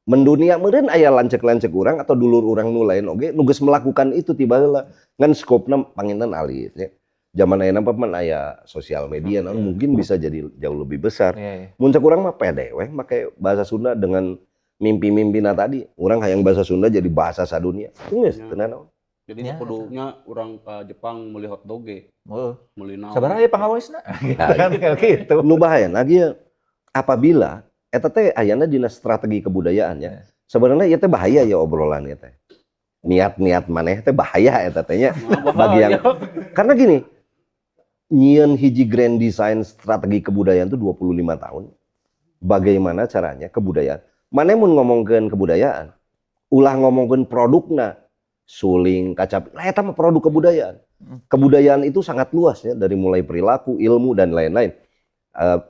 mendunia meureun aya lanceuk-lanceuk urang atau dulur urang nu lain oge nu geus melakukan itu tiba heula, ngan skopna panginten alit nya. Zaman ayeuna mah pan aya sosial media, naon, mungkin bisa jadi jauh lebih besar. Iya. Mun cek urang mah pede weh make bahasa Sunda dengan mimpi-mimpina tadi. Urang hayang bahasa Sunda jadi bahasa sadunia. Geus teu nanaon. Jadi kudunya urang ke Jepang meuli hotdog ge, meuli naon. Sabaraha ya pangawaisna? Gitu kan kayak gitu. Nu bahaya lagi ya, apabila eta teh ayana dina strategi kebudayaan ya. Sebenarnya ieu teh bahaya ya obrolan ieu teh. Niat-niat maneh teh bahaya eta teh nya. Nah, Bagi yang bahaya. Karena gini, nyieun hiji grand design strategi kebudayaan itu 25 tahun. Bagaimana caranya kebudayaan? Maneh mun ngomongkeun kebudayaan, ulah ngomongkeun produkna, suling, kacapi. Lah eta mah produk kebudayaan. Kebudayaan itu sangat luas ya, dari mulai perilaku, ilmu dan lain-lain.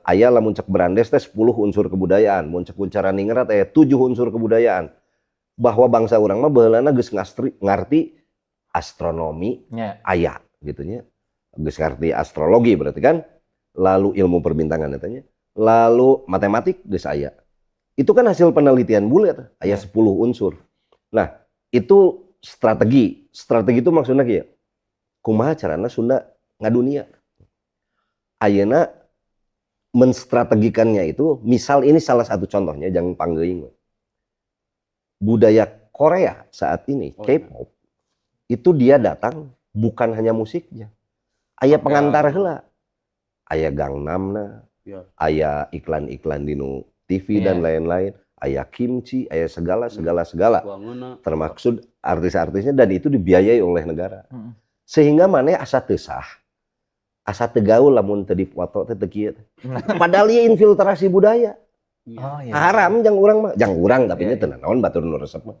Aya lamun cek Brandes teh 10 unsur kebudayaan, mun cek Koentjaraningrat aya 7 unsur kebudayaan. Bahwa bangsa urang mah baheulana geus ngarti astronomi aya gitu nya. Geus ngarti astrologi berarti kan, lalu ilmu perbintangan eta nya, lalu matematik geus aya. Itu kan hasil penelitian bule tuh, aya 10 unsur. Nah, itu strategi. Strategi itu maksudnya kieu. Kumaha carana Sunda ngadunia. Ayeuna menstrategikannya itu, misal ini salah satu contohnya, jangan panggeuing. Budaya Korea saat ini, K-pop, itu dia datang bukan hanya musiknya. Aya pengantar heula. Aya Gangnam-na, aya iklan-iklan di nu TV dan lain-lain, aya kimchi, aya segala segala segala. Bangunna. Termaksud artis-artisnya dan itu dibiayai oleh negara. Sehingga maneh asa teu sah, asa teu gaul lamun teu dipoto teh teu kieu teh. Padahal ieu infiltrasi budaya. Oh, iya. Haram jang urang mah, jang urang tapi nya teu nanaon batur nu resep mah.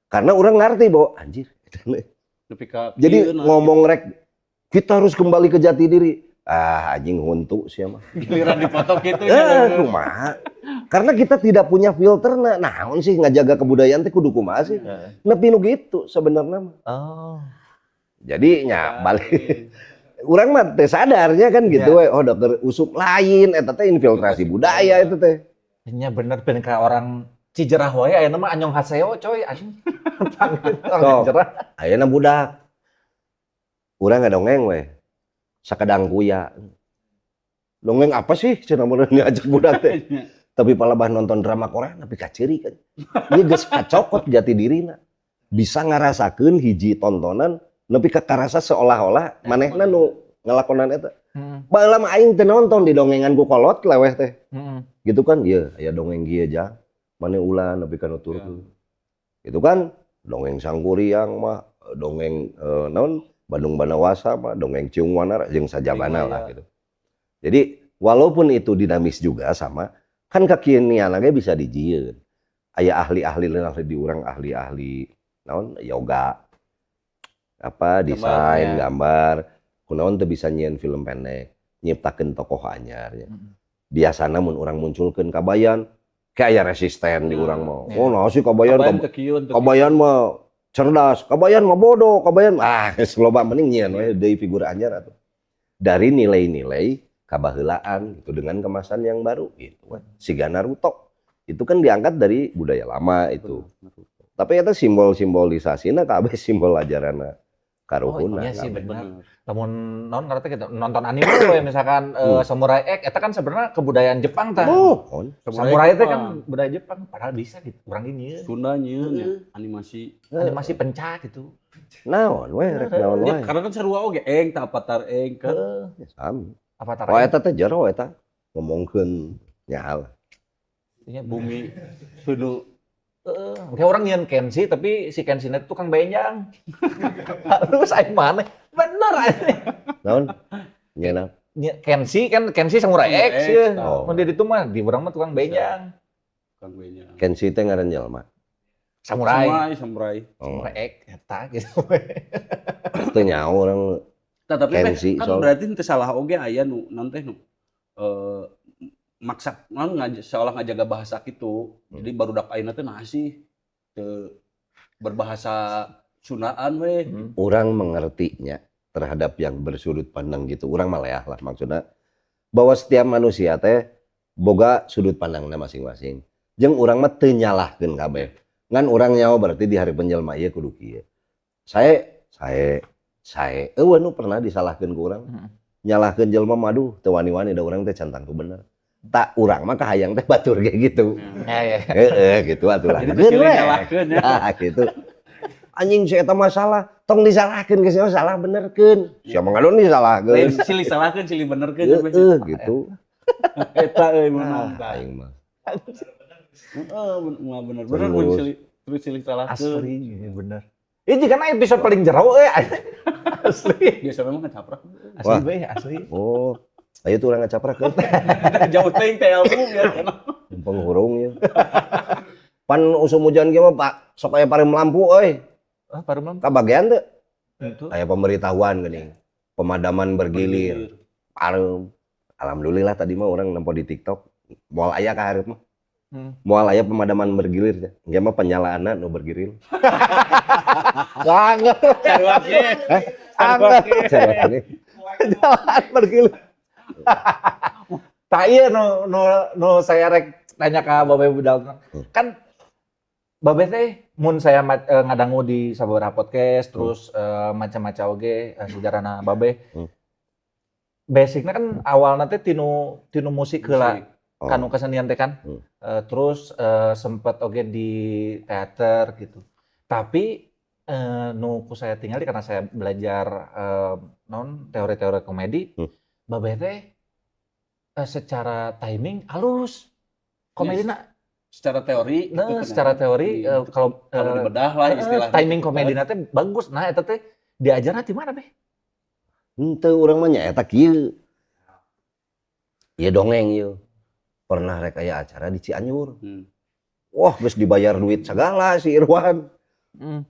Karena urang ngerti bahwa anjir. Nepi ka Jadi kieu na. Ngomong rek kita harus kembali ke jati diri. Ah, anjing huntu sia mah. Giliran dipoto gitu Eh, ya. Kumaha? Karena kita tidak punya filter nah, naon sih ngajaga kebudayaan teh kudu kumaha sih? Nepi nu gitu sebenarnya mah. Jadi nya balik urang mah teh sadarnya kan gitu we. Oh, dokter usuk lain eta teh infiltrasi budaya itu teh. Nya bener ben ka orang Cijerah wae ayeuna mah annyeonghaseyo coy anjing. Panggil orang Sok. Cijerah. Ayeuna budak. Urang ngadongeng we. Sakedang kuya. Dongeng apa sih cenah mun ngajak budak teh. Tapi palebah nonton drama Korea tapi kaciri kan. Ieu geus kacokot jati dirina. Bisa ngarasakeun hiji tontonan nepi ka karasa seolah-olah manehna nu ngalakonan eta. Baheula mah aing teu nonton di dongengan ku kolot leweh teh. Gitu kan, ieu aya dongeng kieu jang. Maneh ulah nepi ka nuturkeun. Itu kan dongeng Sangkuriang mah, dongeng naon Bandung Banawasa mah, dongeng Ciung Wanara jeung sajabana lah gitu. Jadi walaupun itu dinamis juga sama, kan kekinian ge bisa dijieun. Aya ahli-ahli lain, ahli di urang ahli-ahli naon yoga apa desain gambar, kunaon teu bisa nyieun film pendek, nyiptakeun tokoh anyar nya. Biasana mun urang munculkeun Kabayan kayak aya resisten di urang mah. Oh, nah sih Kabayan, Kabayan teu kieu, teu kieu. Kabayan mah cerdas, Kabayan mah bodoh, Kabayan ah geus loba, mending nyieun we deui figur anyar atuh. Dari nilai-nilai kabaheulaan gitu dengan kemasan yang baru gitu we. Siga Naruto. Itu kan diangkat dari budaya lama itu. Tapi eta simbol-simbolisasina kabeh simbol ajaranna karuhunna. Oh, iya sih, kabeh. Bener. Lamun non ngerti gitu, nonton anime we misalkan Samurai X eta kan sebenarnya kebudayaan Jepang tah. Oh, on. Samurai teh kan budaya Jepang, padahal bisa gitu. Urang ini Sunda nyieun ya, animasi. Animasi pencak gitu. Naon we rek naon Ya, wae. karena kan sarua oge eng tah Avatar eng kan. Heeh. Sami. Avatar. Oh, eta teh jero eta ngomongkeun nya lah. Nya Bumi Sunu. Heeh, kayak urang nyieun Kenshi, tapi si Kenshi itu tukang benjang. Terus aing mana? Bener aing. Naon? Nya naon? Nya Kenshi kan Kenshi Samurai Samurai X X, ya. Oh. Mun di ditu mah di urang mah tukang benjang. Tukang benjang. Kenshi teh ngaran jelema. Samurai. Samurai, samurai. Oh. Samurai X eta gitu. Teu nyaho urang. Tah, tapi teh, Kenshi kan berarti teu salah oge aya nu naon teh nu maksa naon seolah ngajaga bahasa gitu. Jadi barudak ayeuna teh naha sih teu berbahasa Sundaan we. Urang mengertinya terhadap yang bersudut pandang gitu. Urang maleah lah, maksudnya bahwa setiap manusia teh boga sudut pandangnya masing-masing. Jeung urang mah teu nyalahkeun kabeh. Ngan urang nyaho berarti di hari jelema ieu kudu kieu. Saya euweuh nu pernah disalahkeun ku urang. Nyalahkeun jelema mah aduh teu wani-wani, da urang teh can tangtu bener. Tah, urang mah kahayang teh batur kayak gitu. Ya. Heeh, gitu atuh lah. Jadi Geun silih we. nyalahkeun ya. Nah, gitu. Anjing si eta masalah, tong disalahkeun ke siapa, salah benerkeun. Siapa ngadon disalahkeun. Lain silih salahkeun, silih benerkeun. Heeh, gitu. Eta euy menang. Ah, aing mah. Heeh, bener bener mun Terus. Silih terus silih salahkeun. Asli, iya bener. Ini karena episode paling jero euy. Asli. Biasa memang kan caprak. Asli Wah. we, asli. Oh, ayo tuh urang ngacaprakeun. Jauh teuing teh ilmu ya. Numpang hurung ya. Pan usum hujan ge mah Pak, sok aya pareum lampu euy. Ah, pareum lampu. Kabagean teu? Itu. Aya pemberitahuan geuning. Pemadaman bergilir. Pareum. Alhamdulillah tadi mah urang nempo di TikTok. Moal aya ka hareup mah. Moal aya pemadaman bergilir teh. Engke mah penyalaanna nu bergilir. Banget. Sarua ge. Angger. Cara ini. Jalan bergilir. Tak iya nu nu nu saya rek tanya ke Babe Budal. Kan Babe teh mun saya ngadangu di sababaraha podcast terus macam-macam oge sejarahna Babe. Basicnya kan awalnya teh tinu tinu musik heula Oh. kanu kesenian teh kan. Terus sempet oge di teater gitu. Tapi nu ku saya tinggali karena saya belajar non teori-teori komedi, Babe teh secara timing halus. Komedina Secara teori nah, gitu kan. Secara teori kalau kalau dibedah lah istilahnya. Timing komedina teh bagus. Nah, eta teh diajarna di mana, Beh? Henteu, urang mah nya eta kieu. Ieu dongeng ieu. Pernah rek aya acara di Cianjur. Wah, geus dibayar duit segala si Irwan.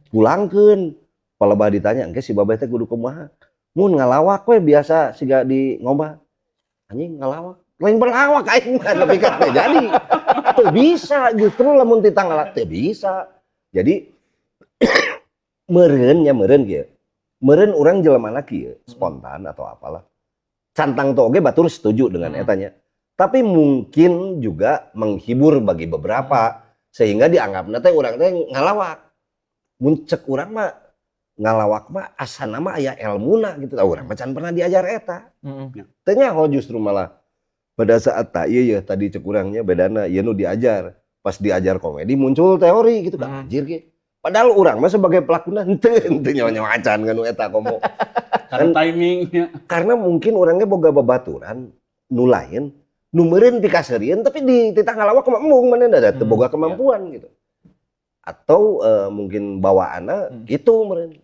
Pulangkeun. Palebah ditanya, engke si babeh teh kudu kumaha? Mun ngalawak we biasa siga di ngomah. Anjing ngalawak. Lain berlawak aing mah nepi ka teu jadi. Teu bisa justru lamun titah ngalawak teu bisa. Jadi meureun nya meureun kieu. Meureun urang jelema kieu, spontan atau apalah. Can tangtu oge batur setuju dengan etanya. Tapi mungkin juga menghibur bagi beberapa sehingga dianggapna teh urang teh ngalawak. Mun cek urang mah ngalawak mah asana mah aya elmuna gitu. Tah, urang mah can pernah diajar eta. Teu nyaho justru malah pada saat tak iya ya tadi cek urangnya bedana ieu nu diajar. Pas diajar komedi muncul teori gitu kan, anjir ge. Padahal urang mah sebagai pelakuna henteu henteu nyawa-nyawa acan kan nu eta komo. Karena timingnya. Karena mungkin orangnya boga babaturan nu lain nu meureun pikaseurieun tapi di titah ngalawak mah embung manehna da teu boga kemampuan gitu. Atau mungkin bawaanna gitu meureun.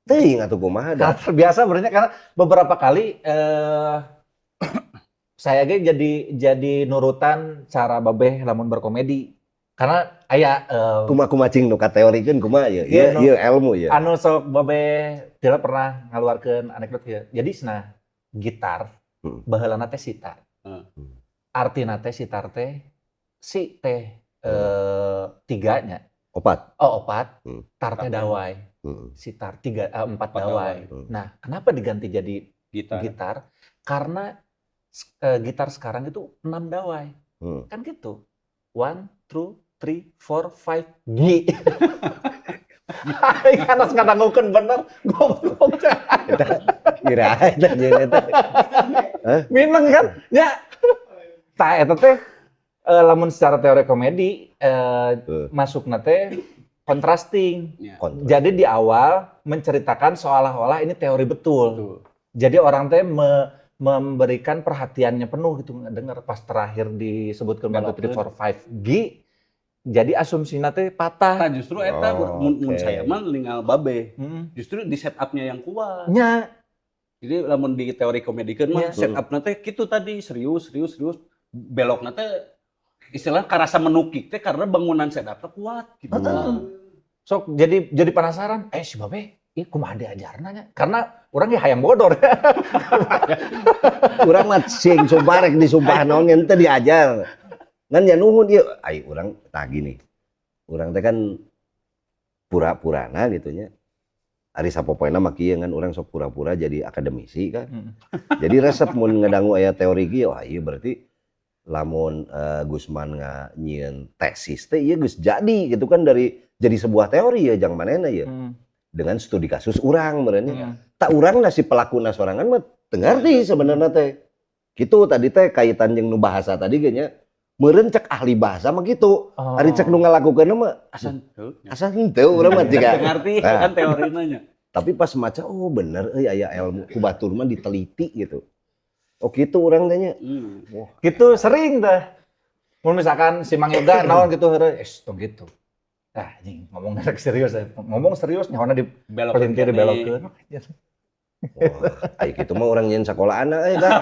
Teuing atuh kumaha da. Karena terbiasa sebenarnya, karena beberapa kali saya ge jadi nurutan cara Babeh lamun berkomedi. Karena aya Kumaha kumaha cing nu kateorikeun kumaha ieu? Iya, Ieu nu ieu ilmu ieu. Anu sok Babeh tidak pernah ngaluarkeun anekdot ieu. Jadi cenah gitar baheulana teh sitar. Artina teh sitar teh si teh tiganya. Opat. Oh, opat. Tar teh Tar teh. Dawai. Sitar tiga empat Empat dawai. dawai. Nah, kenapa diganti jadi Gitar. Gitar? Karena gitar sekarang itu 6 dawai. Kan gitu. One, two, 3, 4, 5, G. Aing kan harus ngadangukeun bener, goblok. Eta ira eta jeung eta. Mineng kan? Ya. Tah eta teh lamun secara teori komedi masukna teh contrasting. Kontra. Jadi di awal menceritakan seolah-olah ini teori betul. Jadi orang teh memberikan perhatiannya penuh gitu ngedenger, pas terakhir disebutkan 1, 2, 3, 4, 5 G. Jadi asumsinya teh patah. Tah, justru eta mun mun saya mah ningal babe. Justru di setupnya yang kuat. Jadi lamun di teori komedikeun mah setupna teh kitu tadi, serius serius serius, belokna teh istilah karasa menukik teh karena bangunan setupnya kuat gitu. Sok jadi penasaran, eh si babe, ih kumaha diajarna nya? Karena urang ge hayang bodor. Urang mah sing sumpah rek disumpah naon ngan teu diajar. Ngan ya nuhun ieu. Ai urang tah gini. Urang teh kan pura-purana gitu nya. Ari sapopoena mah kieu, ngan urang sok pura-pura jadi akademisi kan. Jadi resep mun ngedangu aya teori kieu, wah ieu berarti lamun Gusman nyieun tesis teh ieu geus jadi gitu kan, dari jadi sebuah teori ya jang manehna ya. Dengan studi kasus urang meureun nya. Tak urang na si pelakuna sorangan mah teu ngarti sebenarnya teh. Gitu tadi teh kaitan jeung nu bahasa tadi ge nya. Meureun cek ahli bahasa mah gitu. Ari cek nu ngalakukeun mah Asa henteu. Asa henteu urang mah jiga. Teu ngarti Nah. kan teorina nya. Tapi pas maca, oh bener euy, aya ilmu ku batur mah diteliti gitu. Oh gitu urang teh nya. Wah, gitu sering teh. Mun misalkan si Mang Yoga naon gitu heureuy, eh tong gitu. Ah, anjing ngomong rek serius ya. Ngomong serius nyawana di Belok pelintir dibelokkeun. Wah, ai kitu mah urang nyieun sakola anak euy tah.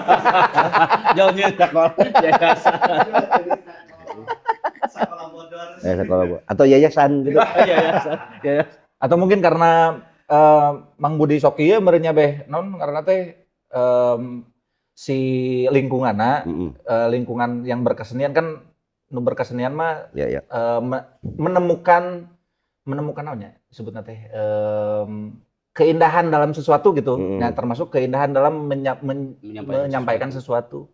Jauh nyieun sekolah yayasan. Sekolah bodor. Eh, sekolah atau yayasan gitu. Yayasan. Yayasan. Atau mungkin karena Mang Budi sok ieu meureun nya beh naon karena teh si lingkunganna lingkungan yang berkesenian kan, nu berkesenian mah Ya ya. Menemukan menemukan naon nya sebutna teh keindahan dalam sesuatu gitu. Nah, termasuk keindahan dalam Menyampaikan menyampaikan sesuatu.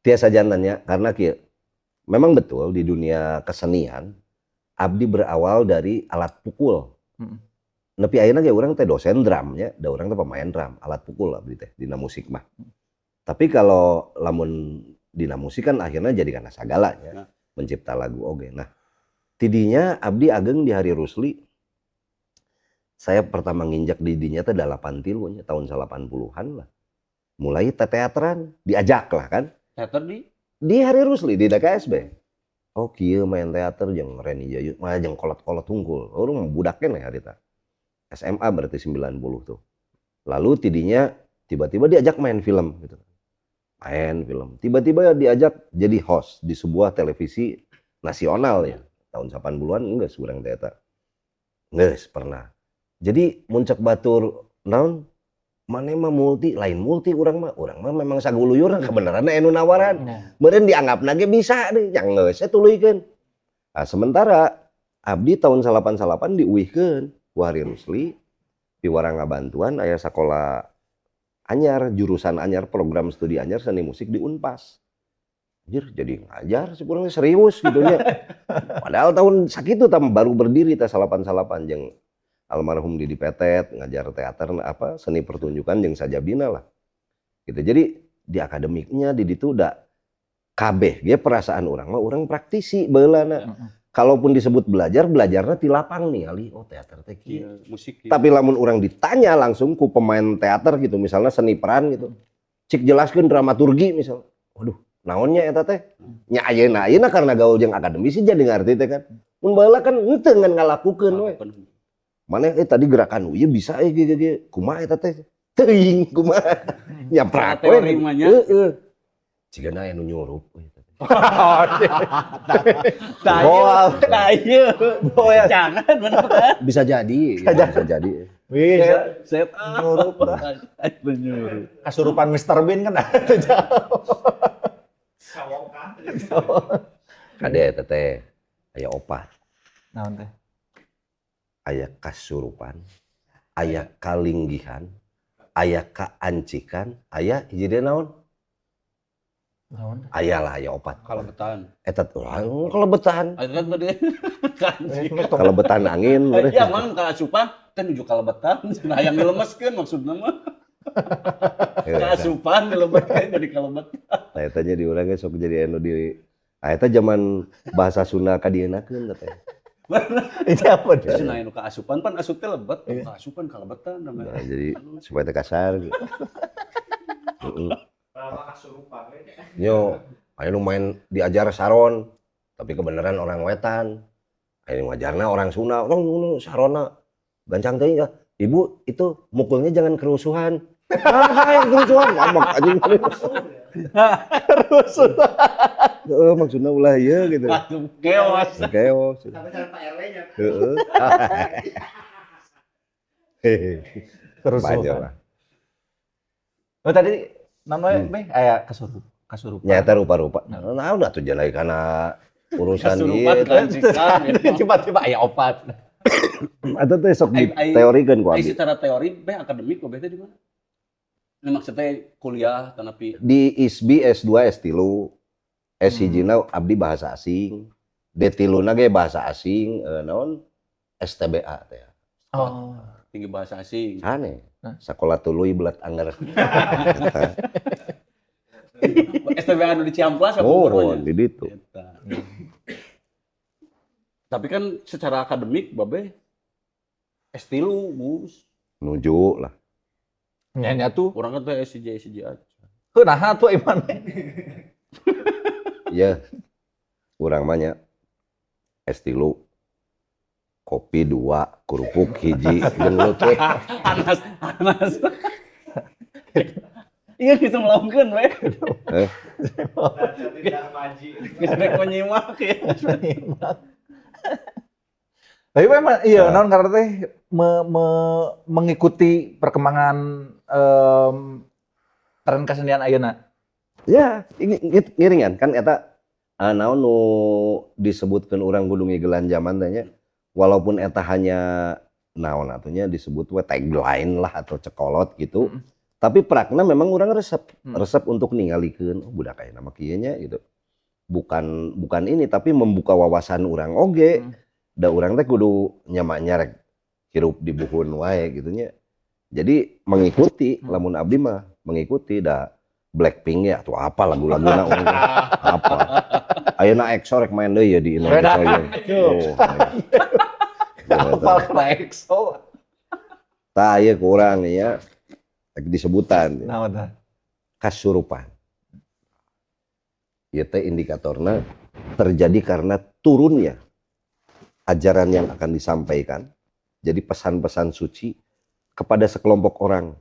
Tiasa janten nya, karena kieu. Memang betul di dunia kesenian abdi berawal dari alat pukul. Nepi ayeuna ge urang teh dosen drum nya, da urang teh pemain drum, alat pukul abdi teh dina musik mah. Tapi kalau lamun dina musik kan akhirnya jadi kana sagalanya, mencipta lagu oge. Nah, tidinya abdi ageng di Harry Roesli. Saya pertama nginjak di dinya teh 83 nya, tahun 80-an lah. Mulai teateran, diajak lah kan. Teater di Di Harry Roesli di DKSB. Oh kieu main teater jeung Reni Jayu, mah jeung kolot-kolot hungkul. Urang budak keneh harita. SMA berarti 90 tuh. Lalu tidinya tiba-tiba diajak main film gitu. Main film. Tiba-tiba diajak jadi host di sebuah televisi nasional ya. Tahun 80-an enggak urang teh eta. Geus pernah. Jadi mun cek batur naon maneh mah multi, lain multi urang mah memang saguluyurna kebenaran anu nawaran. Meureun dianggapna ge bisa deh, yang geus we tuluykeun. Nah, sementara abdi tahun 88 diuihkeun ku Harry Roesli piwarang ngabantuan aya sakola anyar, jurusan anyar, program studi anyar seni musik di Unpas. Anjir, jadi ngajar si kurangnya serius gitu nya. Padahal tahun sakitu tam baru berdiri teh 88 jeung almarhum Didi Petet ngajar teater apa seni pertunjukan jeung sajabina lah. Gitu. Jadi di akademiknya di ditu da kabeh ge perasaan urang mah urang praktisi baheulana. Kalaupun disebut belajar, belajarnya di lapang nih ali, oh teater teh kieu. Iya, musik iya. Tapi lamun urang ditanya langsung ku pemain teater gitu, misalnya seni peran gitu. Cik jelaskeun dramaturgi misal. Waduh, naonnya eta teh? Nya ayeuna ayeuna karena gaul jeung akademisi jadi ngarti teh kan. Mun baheula kan henteu ngan ngalakukeun we. Maneh tadi gerakan ieu bisa ge ge ge kumaha eta teh? Teuing kumaha. Nyaprak we. Teori mah nya. Heeh. Cigana aya nu nyurup we eta teh. Tah Moal. ieu, tah ieu. Oh ya. Jangan bener kan? Bisa jadi, ya, bisa jadi. Bisa. Set Nyurup lah. Menyuruh. Kasurupan Mr. Bean kan ada jauh. Sawokan. Kade eta teh aya opat. Naon teh? Aya kasurupan, aya kalinggihan, aya kaancikan, aya hiji deui naon? Naon? Aya lah, aya opat. Kalebetan. Eta urang kalebetan. Itu kan tadi kancikan. Kalebetan angin. Iya, mang kaasupan teh nuju kalebetan. Cenah hayang dilemeskeun maksudna mah. Kaasupan dilebetkeun jadi kalebetan. Nah, eta nya di urang ge sok jadi anu di. Ah, eta zaman bahasa Sunda kadieunakeun teh. Ini apa tuh? Cenah anu kaasupan pan asup teh lebet, kaasupan kalebetan namanya. Nah, jadi supaya teu kasar gitu. Heeh. Lama kasurupan we. Yo, aya nu main diajar saron, tapi kebenaran orang wetan. Aya nu ngajarna orang Sunda, orang nu sarona gancang teuing ah. Ibu itu mukulnya jangan kerusuhan. Ah, yang kerusuhan ngambek anjing. Rusuh. Heeh, maksudna ulah ieu gitu. Aduh, keos. Keos. Sampai sama Pak RW-nya. Heeh. Hehe. Kerusuhan. Banyak lah. Oh, tadi namanya beh aya kasurupan. Nyata rupa-rupa. Nah, udah tuh jalan karena urusan Kasurupan ieu. kancikan. Tiba-tiba aya opat. Atau teh sok Ai- diteorikeun ku Ai abdi. secara teori beh akademik beh teh di mana? Ini maksudnya kuliah tanapi Di ISBI S2 S3, S1 abdi bahasa asing, D3 na ge bahasa asing, naon STBA teh. Oh. Tinggi bahasa asing. Ane. Hah? Sekolah tuluy belat anger. Eta. STBA anu di Ciamplas apa Oh, pokoknya? di ditu. Eta. Tapi kan secara akademik babe S3 Gus. Nuju lah. Nya tuh. Urang kan teh S1 S1 aja. Heuh, naha tuh iman. Ya. Urang mah nya S3 kopi dua, kerupuk hiji, gelut we. Anas, Anas. Iya bisa melakukan we. Eh, Tidak maji. Geus rek menyimak ya. Tapi memang iya Nah. naon karena teh mengikuti perkembangan tren kesenian ayeuna. Ya, ini ngiringan kan eta naon nu disebutkeun urang kudu ngigelan zaman teh nya. Walaupun eta hanya naon atunya disebut we tagline lah atau cekolot gitu. Tapi prakna memang urang resep, resep untuk ningalikeun oh budak aya nama kieu nya gitu. Bukan bukan ini tapi membuka wawasan urang oge. Da urang teh kudu nyamanya rek hirup di buhun wae gitu nya. Jadi mengikuti, lamun abdi mah mengikuti da Blackpink ya atau apa lagu-laguna urang teh. Apa. Ayeuna EXO rek main deui ya di Indonesia ya. Oh. Apa kena EXO? Tah ieu kurang ya. Rek disebutan ya. Naon tah? Kasurupan. Ieu teh indikatorna terjadi karena turunnya ajaran yang akan disampaikan. Jadi pesan-pesan suci kepada sekelompok orang.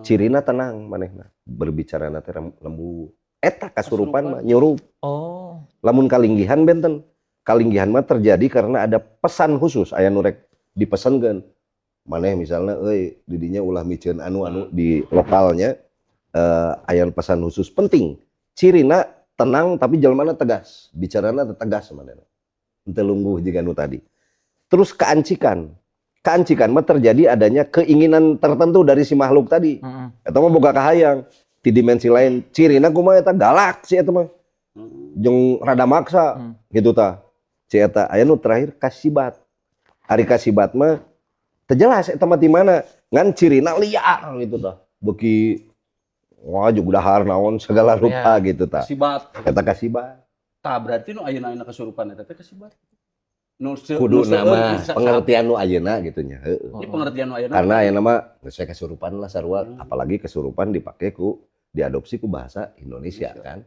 Cirina tenang manehna, berbicara teh lembut. Eta kasurupan mah nyurup. Oh. Lamun kalinggihan benten. Kalinggihan mah terjadi karena ada pesan khusus aya nu rek dipesankeun. Maneh misalnya euy didinya ulah miceun anu-anu di lokalnya aya pesan khusus penting. Cirina tenang tapi jelmana tegas, bicarana tegas manehna. Henteu lungguh jiga nu tadi. Terus keancikan. Keancikan mah terjadi adanya keinginan tertentu dari si makhluk tadi. Eta mah boga kahayang di dimensi lain. Cirina kumaha eta galak si eta mah. Jeung rada maksa gitu tah. Si eta aya nu terakhir kasibat. Ari kasibat mah teu jelas eta mah di mana. Ngan cirina liar gitu tah. Beuki wah jeung dahar naon segala rupa gitu tah. Kasibat. Eta kasibat. Tah berarti nu ayeuna ayeuna kesurupan eta teh kasibat. Kudu Nu seueur nama pengertian nu ayeuna gitu nya. Heeh. Ini pengertian nu ayeuna. Karena ayeuna mah geus saya kesurupan lah sarua, apalagi kesurupan dipake ku diadopsi ku bahasa Indonesia Indonesia. Kan.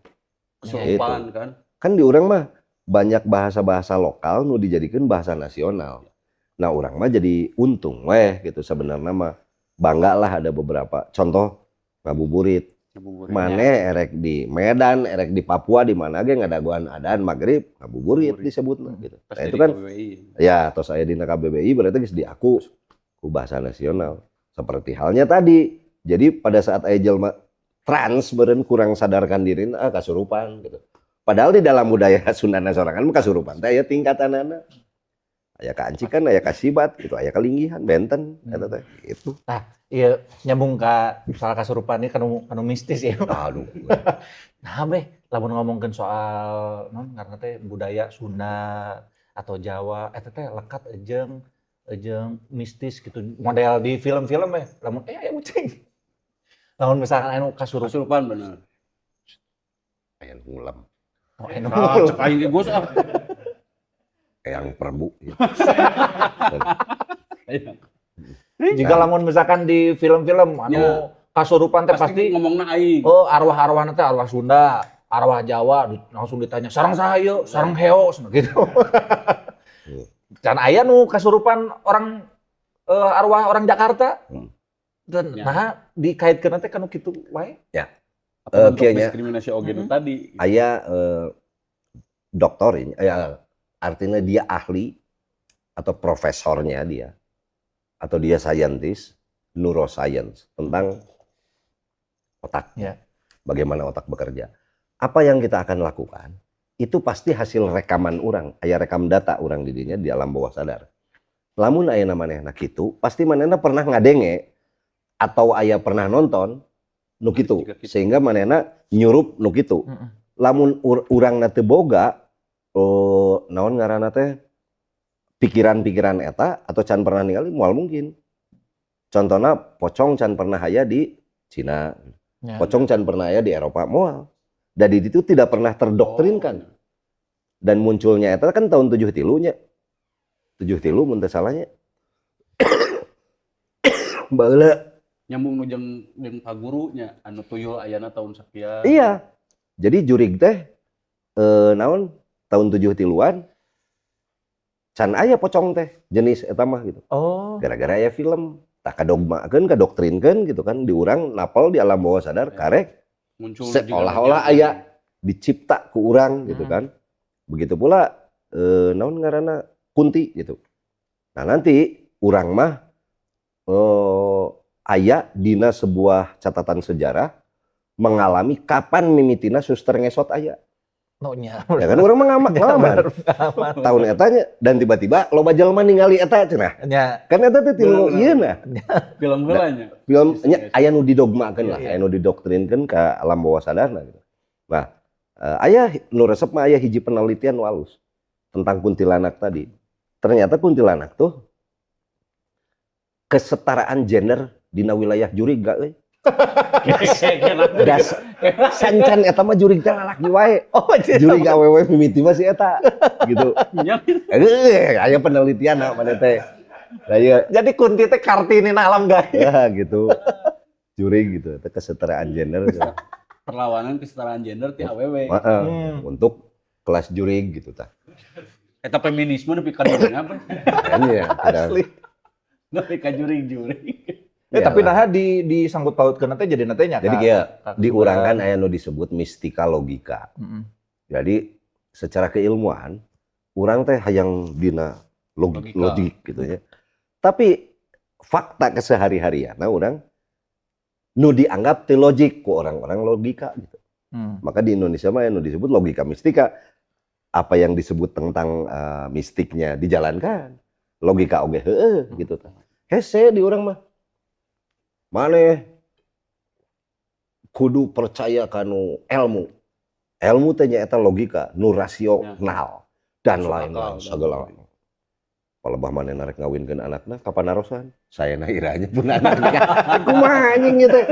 Kesurupan Gitu. kan. Kan di urang mah banyak bahasa-bahasa lokal nu dijadikan bahasa nasional. Nah, urang mah jadi untung weh gitu sebenarnya mah bangga lah ada beberapa contoh ngabuburit. Ngabuburit. Maneh erek di Medan, erek di Papua di mana ge ngadagoan adan maghrib ngabuburit Ngabuburit. disebutna gitu. Pas Nah, itu jadi kan KBBI. ya tos aya dina KBBI berarti geus diaku ku bahasa nasional. Seperti halnya tadi. Jadi pada saat aya jelma trans beureun kurang sadarkan diri ah kasurupan gitu. Padahal di dalam budaya Sundana sorangan mah kasurupan teh aya tingkatanana. Aya kaancikan, aya kasibat gitu, aya kalinggihan, benten eta teh gitu. Iya, nyambung ka soal kasurupan ini kanu kanu mistis ya. Aduh. Nah, beh, lamun ngomongkeun soal non karena teh budaya Sunda atau Jawa eta teh lekat jeung jeung mistis gitu. Model di film-film eh lamun aya ucing. Lamun misalkan anu kasurupan. Kasurupan bener. Aya nu ngulem, Oh, anu. Ah, cek aing ge Gus ah. Eyang Prabu gitu. Iya. Jika lamun misalkan di film-film anu kasurupan teh Pasti pasti, ngomongna aing. Oh, arwah-arwah teh arwah Sunda, arwah Jawa langsung ditanya sareng saha ieu, sareng heo cenah gitu. Can aya nu kasurupan orang arwah orang Jakarta. Dan nah dikaitkeun teh kanu kitu wae. Apa bentuk Kieu nya. Diskriminasi oge nu tadi. Aya doktor ini, ya, artinya dia ahli atau profesornya dia atau dia scientist neuroscience tentang otak. Bagaimana otak bekerja. Apa yang kita akan lakukan itu pasti hasil rekaman orang, aya rekam data orang di dinya di alam bawah sadar. Lamun aya manehna kitu, pasti manehna pernah ngadenge atau aya pernah nonton nu kitu, Jiga kitu. Sehingga manehna nyurup nu kitu. Lamun urangna teu boga oh, naon ngaranna teh pikiran-pikiran eta atau can pernah ningali moal mungkin. Contohnya pocong can pernah aya di Cina, pocong can pernah aya di Eropa moal. Dan di itu tidak pernah terdoktrinkan. Dan munculnya eta kan tahun 73 nya. 73 mun teu salahnya. Baheula. Nyambung nu jeung jeung pagurunya anu tuyul ayana tahun sekian. Iya. Jadi jurig teh naon tahun 73-an can aya pocong teh jenis eta mah gitu. Gara-gara aya film tah kadogmakeun kadoktrinkeun gitu kan di urang napel di alam bawah sadar karek Muncul seolah-olah juga aya dicipta ku urang gitu kan. Begitu pula naon ngaranna kunti gitu. Nah, nanti urang mah aya dina sebuah catatan sejarah mengalami kapan mimitina suster ngesot aya. No nya. Ya kan urang mah ngamak ngalaman. Pengalaman. Tahun etanya dan tiba-tiba loba jelema ningali eta cenah. Kan eta teh tilu ieu nah. Film heula nya. Film Suster nya ngesot. Aya nu didogmakeun lah, Iya. aya nu didoktrinkeun ke alam bawah sadarna gitu. Nah, aya nu resep mah aya hiji penelitian nu alus tentang kuntilanak tadi. Ternyata kuntilanak tuh kesetaraan gender dina wilayah jurig gak euy. Das sancan eta mah jurig teh lalaki wae. Oh, jadi Jurig awewe mimiti mah si eta gitu. Nya. Aya penelitian mana teh. Lah ieu Jadi kunti teh Kartini na alam gaib. Ya gitu. Jurig gitu, itu kesetaraan gender gitu. Perlawanan kesetaraan gender ti awewe. Heeh, untuk kelas jurig gitu tah. Eta feminisme nepi ka dieu apa? Kayaknya ya, Asli. Nepi ka jurig-jurig. Eh, Ya tapi lah. nah di disangkut pautkeun teh jadi nanti nya Jadi kayak di urang kan aya nu disebut mistika logika. Jadi secara keilmuan urang teh hayang dina logik, Logika. logik gitu ya. Tapi fakta kesehari-harian nah urang nu dianggap teu logik ku orang-orang logika gitu. Maka di Indonesia mah anu disebut logika mistika. Apa yang disebut tentang mistiknya dijalankan. Logika oge heueuh gitu tah. Hese di urang mah. Maneh kudu percaya kanu ilmu. Ilmu teh nyaeta logika, nu rasional dan Masuk lain-lain akal, dan segala. Palebah maneh narek ngawinkeun anakna kapan narosan? Saya iranya pun anaknya. Kumaha anjing ieu teh?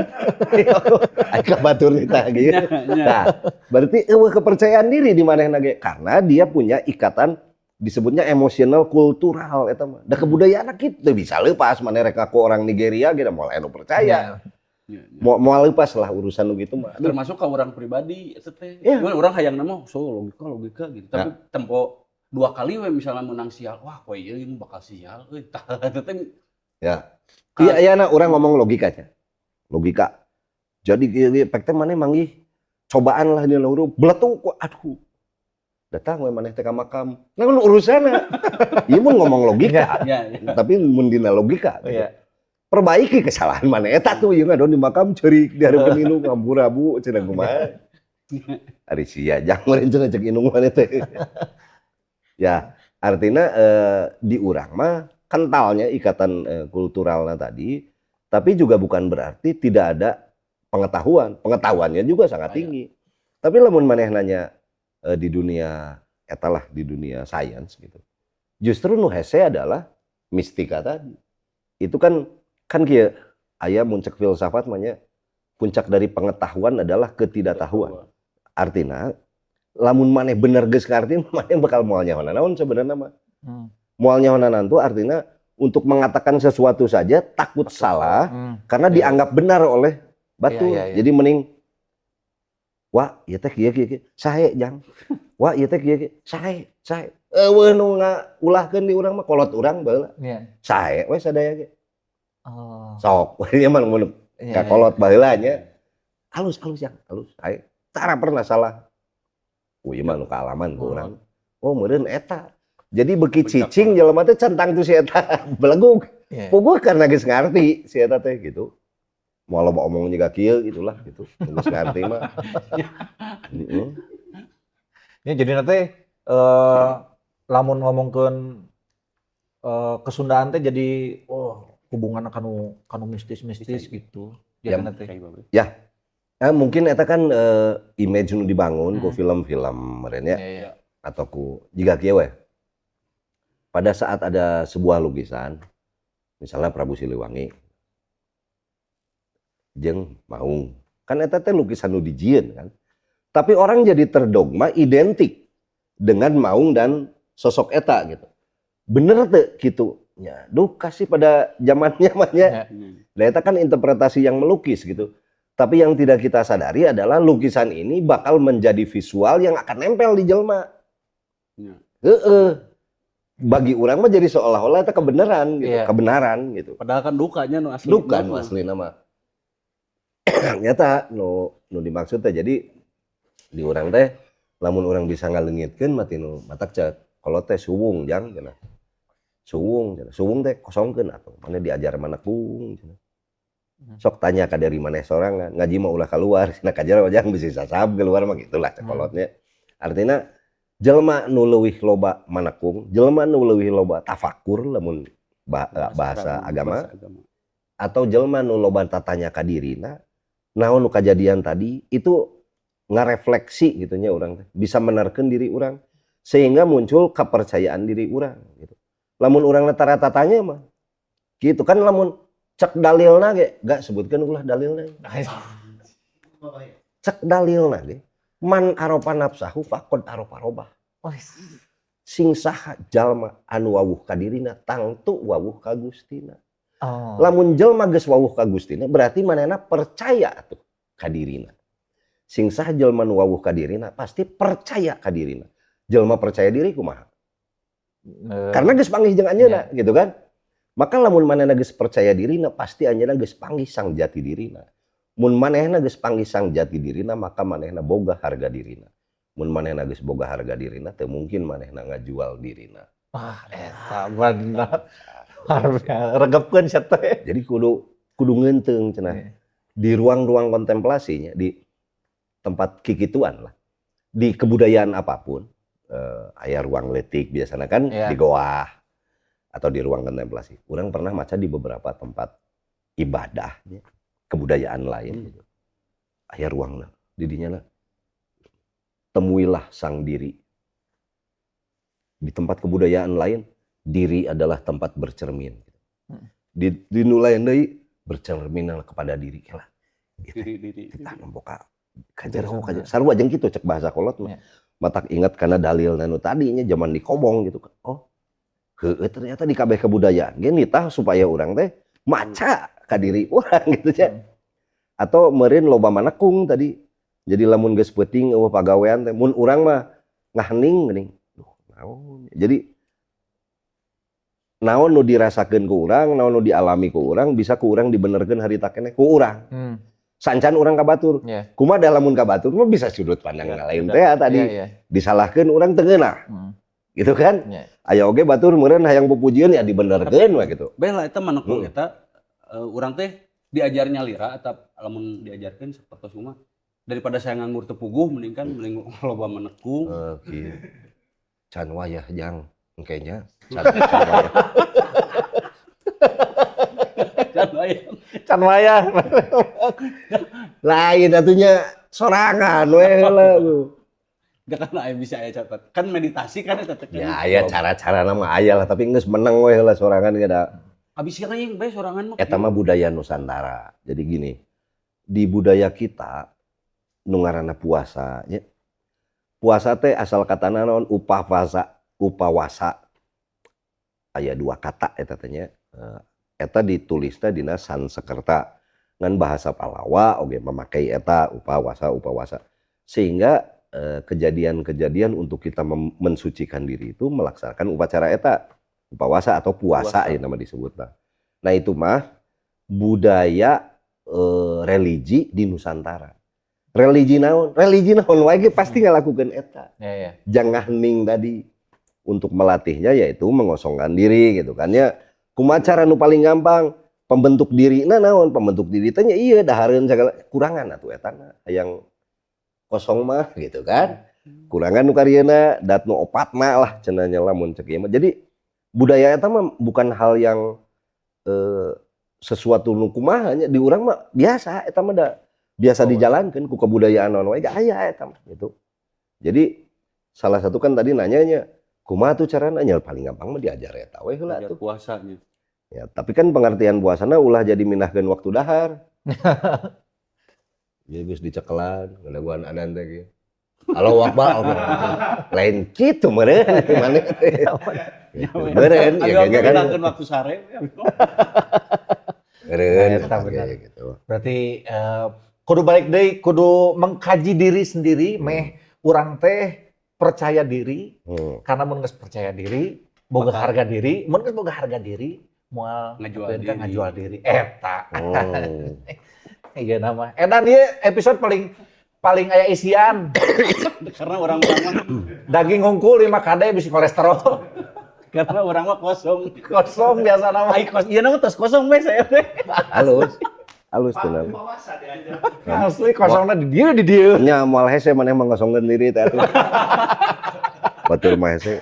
Ai ka batur kita gitu. Nya. Nah, berarti euweuh kepercayaan diri di manehna ge karena dia punya ikatan disebutnya emosional kultural eta mah. Da kebudayaan kitu teu bisa leupas maneh rek ngaku orang Nigeria ge da moal anu percaya. Nya. Moal moal leupas lah urusan nu gitu mah. Aduh, Termasuk ke orang pribadi eta teh. Iya. Cuman urang hayang nama so logika logika gitu. Tapi tempo dua kali we misalnya menang sial, wah poe ieu bakal sial euy. Tah eta teh. Ya. Iya, iya nah urang ngomong logikanya. Logika. Jadi kieu ge pek teh maneh manggih cobaan lah dina huruf beletuk aduh. Datang we maneh teh ka makam. Nah lu urusanna. Ieu mun ngomong logika, Ya. tapi mun dina logika gitu. Perbaiki kesalahan maneh eta tuh ieu ngadon di makam ceurik di hareupeun indung ngampura Bu cenah kumaha. Ari sia jang meureun cenah cek indung maneh teh. Ya, Artinya di urang mah kentalnya ikatan kulturalnya tadi, tapi juga bukan berarti tidak ada pengetahuan. Pengetahuannya juga sangat tinggi. Tapi lamun maneh nanya di dunia eta lah, di dunia sains gitu. Justru nu hese adalah mistika tadi. Itu kan kan kieu, aya mun cek filsafat mah nya, puncak dari pengetahuan adalah ketidaktahuan. Artinya lamun maneh bener geus ngarti, maneh bakal moal nyaho naon sebenarnya mah. Moal nyaho naon tuh artinya untuk mengatakan sesuatu saja takut salah karena dianggap benar oleh batur. Iya. Jadi mending, "Wah, ieu teh kieu kieu kieu." "Sae, Jang." "Wah, ieu teh kieu kieu." "Sae, sae." Euweuh nu ngaulahkeun di urang mah, kolot urang baheula. Sae we sadaya ge. Sok, ieu mah mun ka kolot baheula nya. "Alus, alus, Jang, alus, sae." Tara pernah salah. Oh, ieu mah nu kaalaman ku urang. Oh, meureun eta. Jadi beuki cicing jelema teh centang tuh si eta belegug. Puguh karena geus ngarti si eta teh gitu. Moal loba omong juga kieu gitulah gitu. Geus ngarti mah. Heeh. Ya, jadi nanti lamun ngomongkeun kesundaan teh jadi oh hubungan kanu mistis-mistis gitu. Jadi nanti. Kayak babe. Mungkin eta kan image nu dibangun ku film-film meureun ya Iya. atau ku jiga kieu we. Pada saat ada sebuah lukisan, misalnya Prabu Siliwangi jeung Maung. Kan eta teh lukisan nu dijieun kan. Tapi orang jadi terdogma identik dengan Maung dan sosok eta gitu. Bener teu gitu? Ya, duka sih pada zamannya mah nya. Nah, eta kan interpretasi yang melukis gitu. Tapi yang tidak kita sadari adalah lukisan ini bakal menjadi visual yang akan nempel di jelma. Heeh. Bagi urang mah jadi seolah-olah itu kebenaran gitu, kebenaran gitu. Padahal kan dukanya nu asli. Duka nu asli nama. Nyata nu nu dimaksud teh, jadi di urang teh lamun urang bisa ngaleungitkeun mah tinu matak cek kolot teh, "Suwung, Jang," cenah. "Suwung," cenah. "Suwung teh kosongkeun atuh. Maneh diajar manekung," cenah. "Sok tanya ka diri maneh sorangan, ngaji mah ulah keluar, cenah, ka jero, Jang, bisi sasab keluar mah," gitulah cek kolotnya. Artinya jelema nu leuwih loba manekung, jelema nu leuwih loba tafakur lamun bahasa agama, Bahasa agama. Atau jelema nu loba tatanya ka dirina, naon nu kajadian tadi itu ngarefleksi gitu nya urang teh, bisa menerkeun diri urang sehingga muncul kepercayaan diri urang gitu. Lamun urang tara tatanya mah gitu kan, lamun cek dalilna ge, gak sebutkeun ulah dalilna. Cek dalilna ge, man arofa nafsahu faqad arofa robbah. Sing saha jalma anu wawuh ka dirina tangtu wawuh ka Gustina. Lamun jelma geus wawuh ka Gustina berarti manehna percaya tuh ka dirina. Sing saha jelma nu wawuh ka dirina pasti percaya ka dirina. Jelma percaya diri kumaha? Karena geus panggih jeung anjeunna gitu kan. Maka lamun manehna geus percaya dirina pasti anjeunna geus panggih sang jati dirina. Mun manehna geus panggih sang jati dirina maka manehna boga harga dirina. Mun manehna geus boga harga dirina teu mungkin manehna ngajual dirina. Wah, eta bener. Regepkeun sia teh. Jadi kudu kudu ngeunteung cenah. Di ruang-ruang kontemplasinya, di tempat kikituan lah. Di kebudayaan apapun, aya ruang leutik biasanya kan di goah atau di ruang kontemplasi. Urang pernah maca di beberapa tempat ibadah nya, kebudayaan lain gitu. Aya ruangna, di dinya na, temuilah sang diri. Di tempat kebudayaan lain, diri adalah tempat bercermin. Di nu lain deui, bercerminlah kepada diri lah. Itu Diri diri. Kita nempo ka jero ka jero. Sarua jeung kitu cek bahasa kolot mah. Matak ingat karena dalil nu tadinya zaman dikobong gitu. Oh, heueuh, ternyata di kabeh kebudayaan ge nitah supaya urang teh maca ka diri urang gitu nya. Atau meureun loba manekung tadi. Jadi lamun geus peuting euweuh pagawean teh mun urang mah ngahening geuning. Duh, naon. Jadi naon nu dirasakeun ku urang, naon nu dialami ku urang bisa ku urang dibenerkeun harita keneh ku urang. Sancan urang ka batur. Kumaha da lamun ka batur mah bisa sudut pandang lain teh tadi. Iya. Disalahkeun urang teu ngeunah. Gitu kan? Iya. Aya oge batur meureun hayang pupujieun ya dibenerkeun we gitu. Bela eta manekung eta urang teh diajar nyalira atau lamun diajarkeun sapertos mah daripada saya nganggur teu puguh mending kan mending loba menekung. Kieu. Can wayah, Jang. Kayaknya can wayah. Can wayah. Can wayah. Lain atuh nya, sorangan we heula. Gak kan aya bisa aya catat. Kan meditasi kan eta teh. Ya aya cara-cara nama aya lah, tapi geus menang we heula sorangan ge da. Abis sering bae sorangan mah. Eta mah budaya Nusantara. Jadi gini, di budaya kita nu ngaranna puasa nya. Puasa teh asal katana naon? Upawasa, upawasa. Aya dua kata eta teh nya. Eta ditulisna dina Sanskerta. Ngan bahasa Palawa oge memakai eta upawasa, upawasa. Sehingga kejadian-kejadian untuk kita mensucikan diri itu melaksanakan upacara eta upawasa atau puasa, Puasa. Ya nama disebutna. Nah, itu mah budaya religi di Nusantara. Religi naon? Religi naon wae ge pasti ngalakukeun eta. Ya. Jangan hening tadi untuk melatihnya, yaitu mengosongkan diri gitu kan ya. Kumaha cara nu paling gampang? Pembentuk diri, nah naon pembentuk diri teh nya, iya dahareun segala kurangan atuh eta na yang kosong mah gitu kan. Kurangan nu karieuna dat nu opat mah lah cenah nya, lamun cek ieu mah. Jadi budaya eta mah bukan hal yang sesuatu nu kumaha nya, di urang mah biasa eta mah, da biasa dijalankan ku kebudayaan naon wae ge aya eta mah gitu. Jadi salah satu kan tadi nanyanya kumaha tuh carana nya, paling gampang mah diajar eta we heula Ajar tuh. Puasanya. Ya, tapi kan pengertian puasana ulah jadi mindahkeun waktu dahar. Ya geus dicekelan, ngadaguan adan teh kieu. Allahu Akbar, Allah. Lain kitu meureun maneh teh. Gitu. Meureun ya Ayo kayaknya kan. mindahkeun waktu sare. Meureun Eta bener. kayak gitu. Berarti kudu balik deui, kudu mengkaji diri sendiri meh urang teh percaya diri, karena mun geus percaya diri boga harga diri, mun geus boga harga diri moal Ngajual kan diri. Ngajual diri eta. Iya nama edan ieu episode paling paling aya isian. Karena orang-orang mah Daging hungkul 5 kade bisa kolesterol. Karena orang mah kosong. Kosong biasa nama. Ai kos, ieu nama tos kosong we saya teh. Halus. Halus tuh Pak nama. Upawasa diajar. Asli kosongna di dieu di dieu. Nya moal hese maneh mengosongkeun diri teh atuh. Batur mah hese.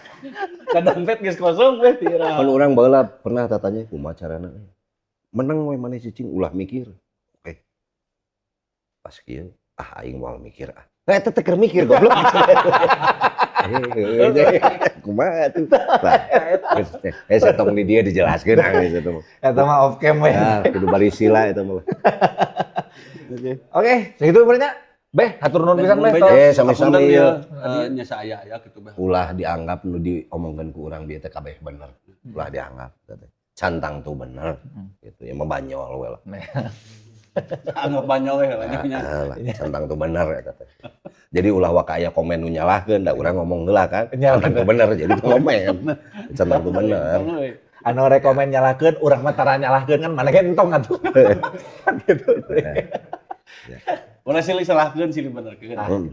Ka dompet geus kosong we tira. Kan urang baheula pernah tatanya kumaha carana. Menang we maneh cicing, ulah mikir. Oke. Pas kieu ah aing moal mikir ah. Nah, eta teh keur mikir goblok. Eh, kumaha tuh? Lah, geus teh eh tong di dieu dijelaskeun ah geus eta mah. Eta mah off cam we. Ya, kudu bari sila eta mah. Oke, segitu berarti. Beh, hatur nuhun pisan, Beh. Eh, sami-sami ya. ieu. Nya saaya aya gitu beh. Ulah dianggap nu diomongkeun ku urang bieu teh kabeh bener. Ulah dianggap teh. Can tangtu bener. Gitu ya mah banyol we lah. Anggap banyol we lah nya. Ah, lah, can tangtu bener eta teh. Jadi ulah waka aya komen nu nyalahkeun, da urang ngomong heula kan. Nya, Can tangtu bener jadi teu komen. Can tangtu bener. Anu rekomen nyalahkeun, urang mah tara nyalahkeun kan mana entong atuh. Kan gitu. Ulah silih salahkeun, silih benerkeun. Hmm.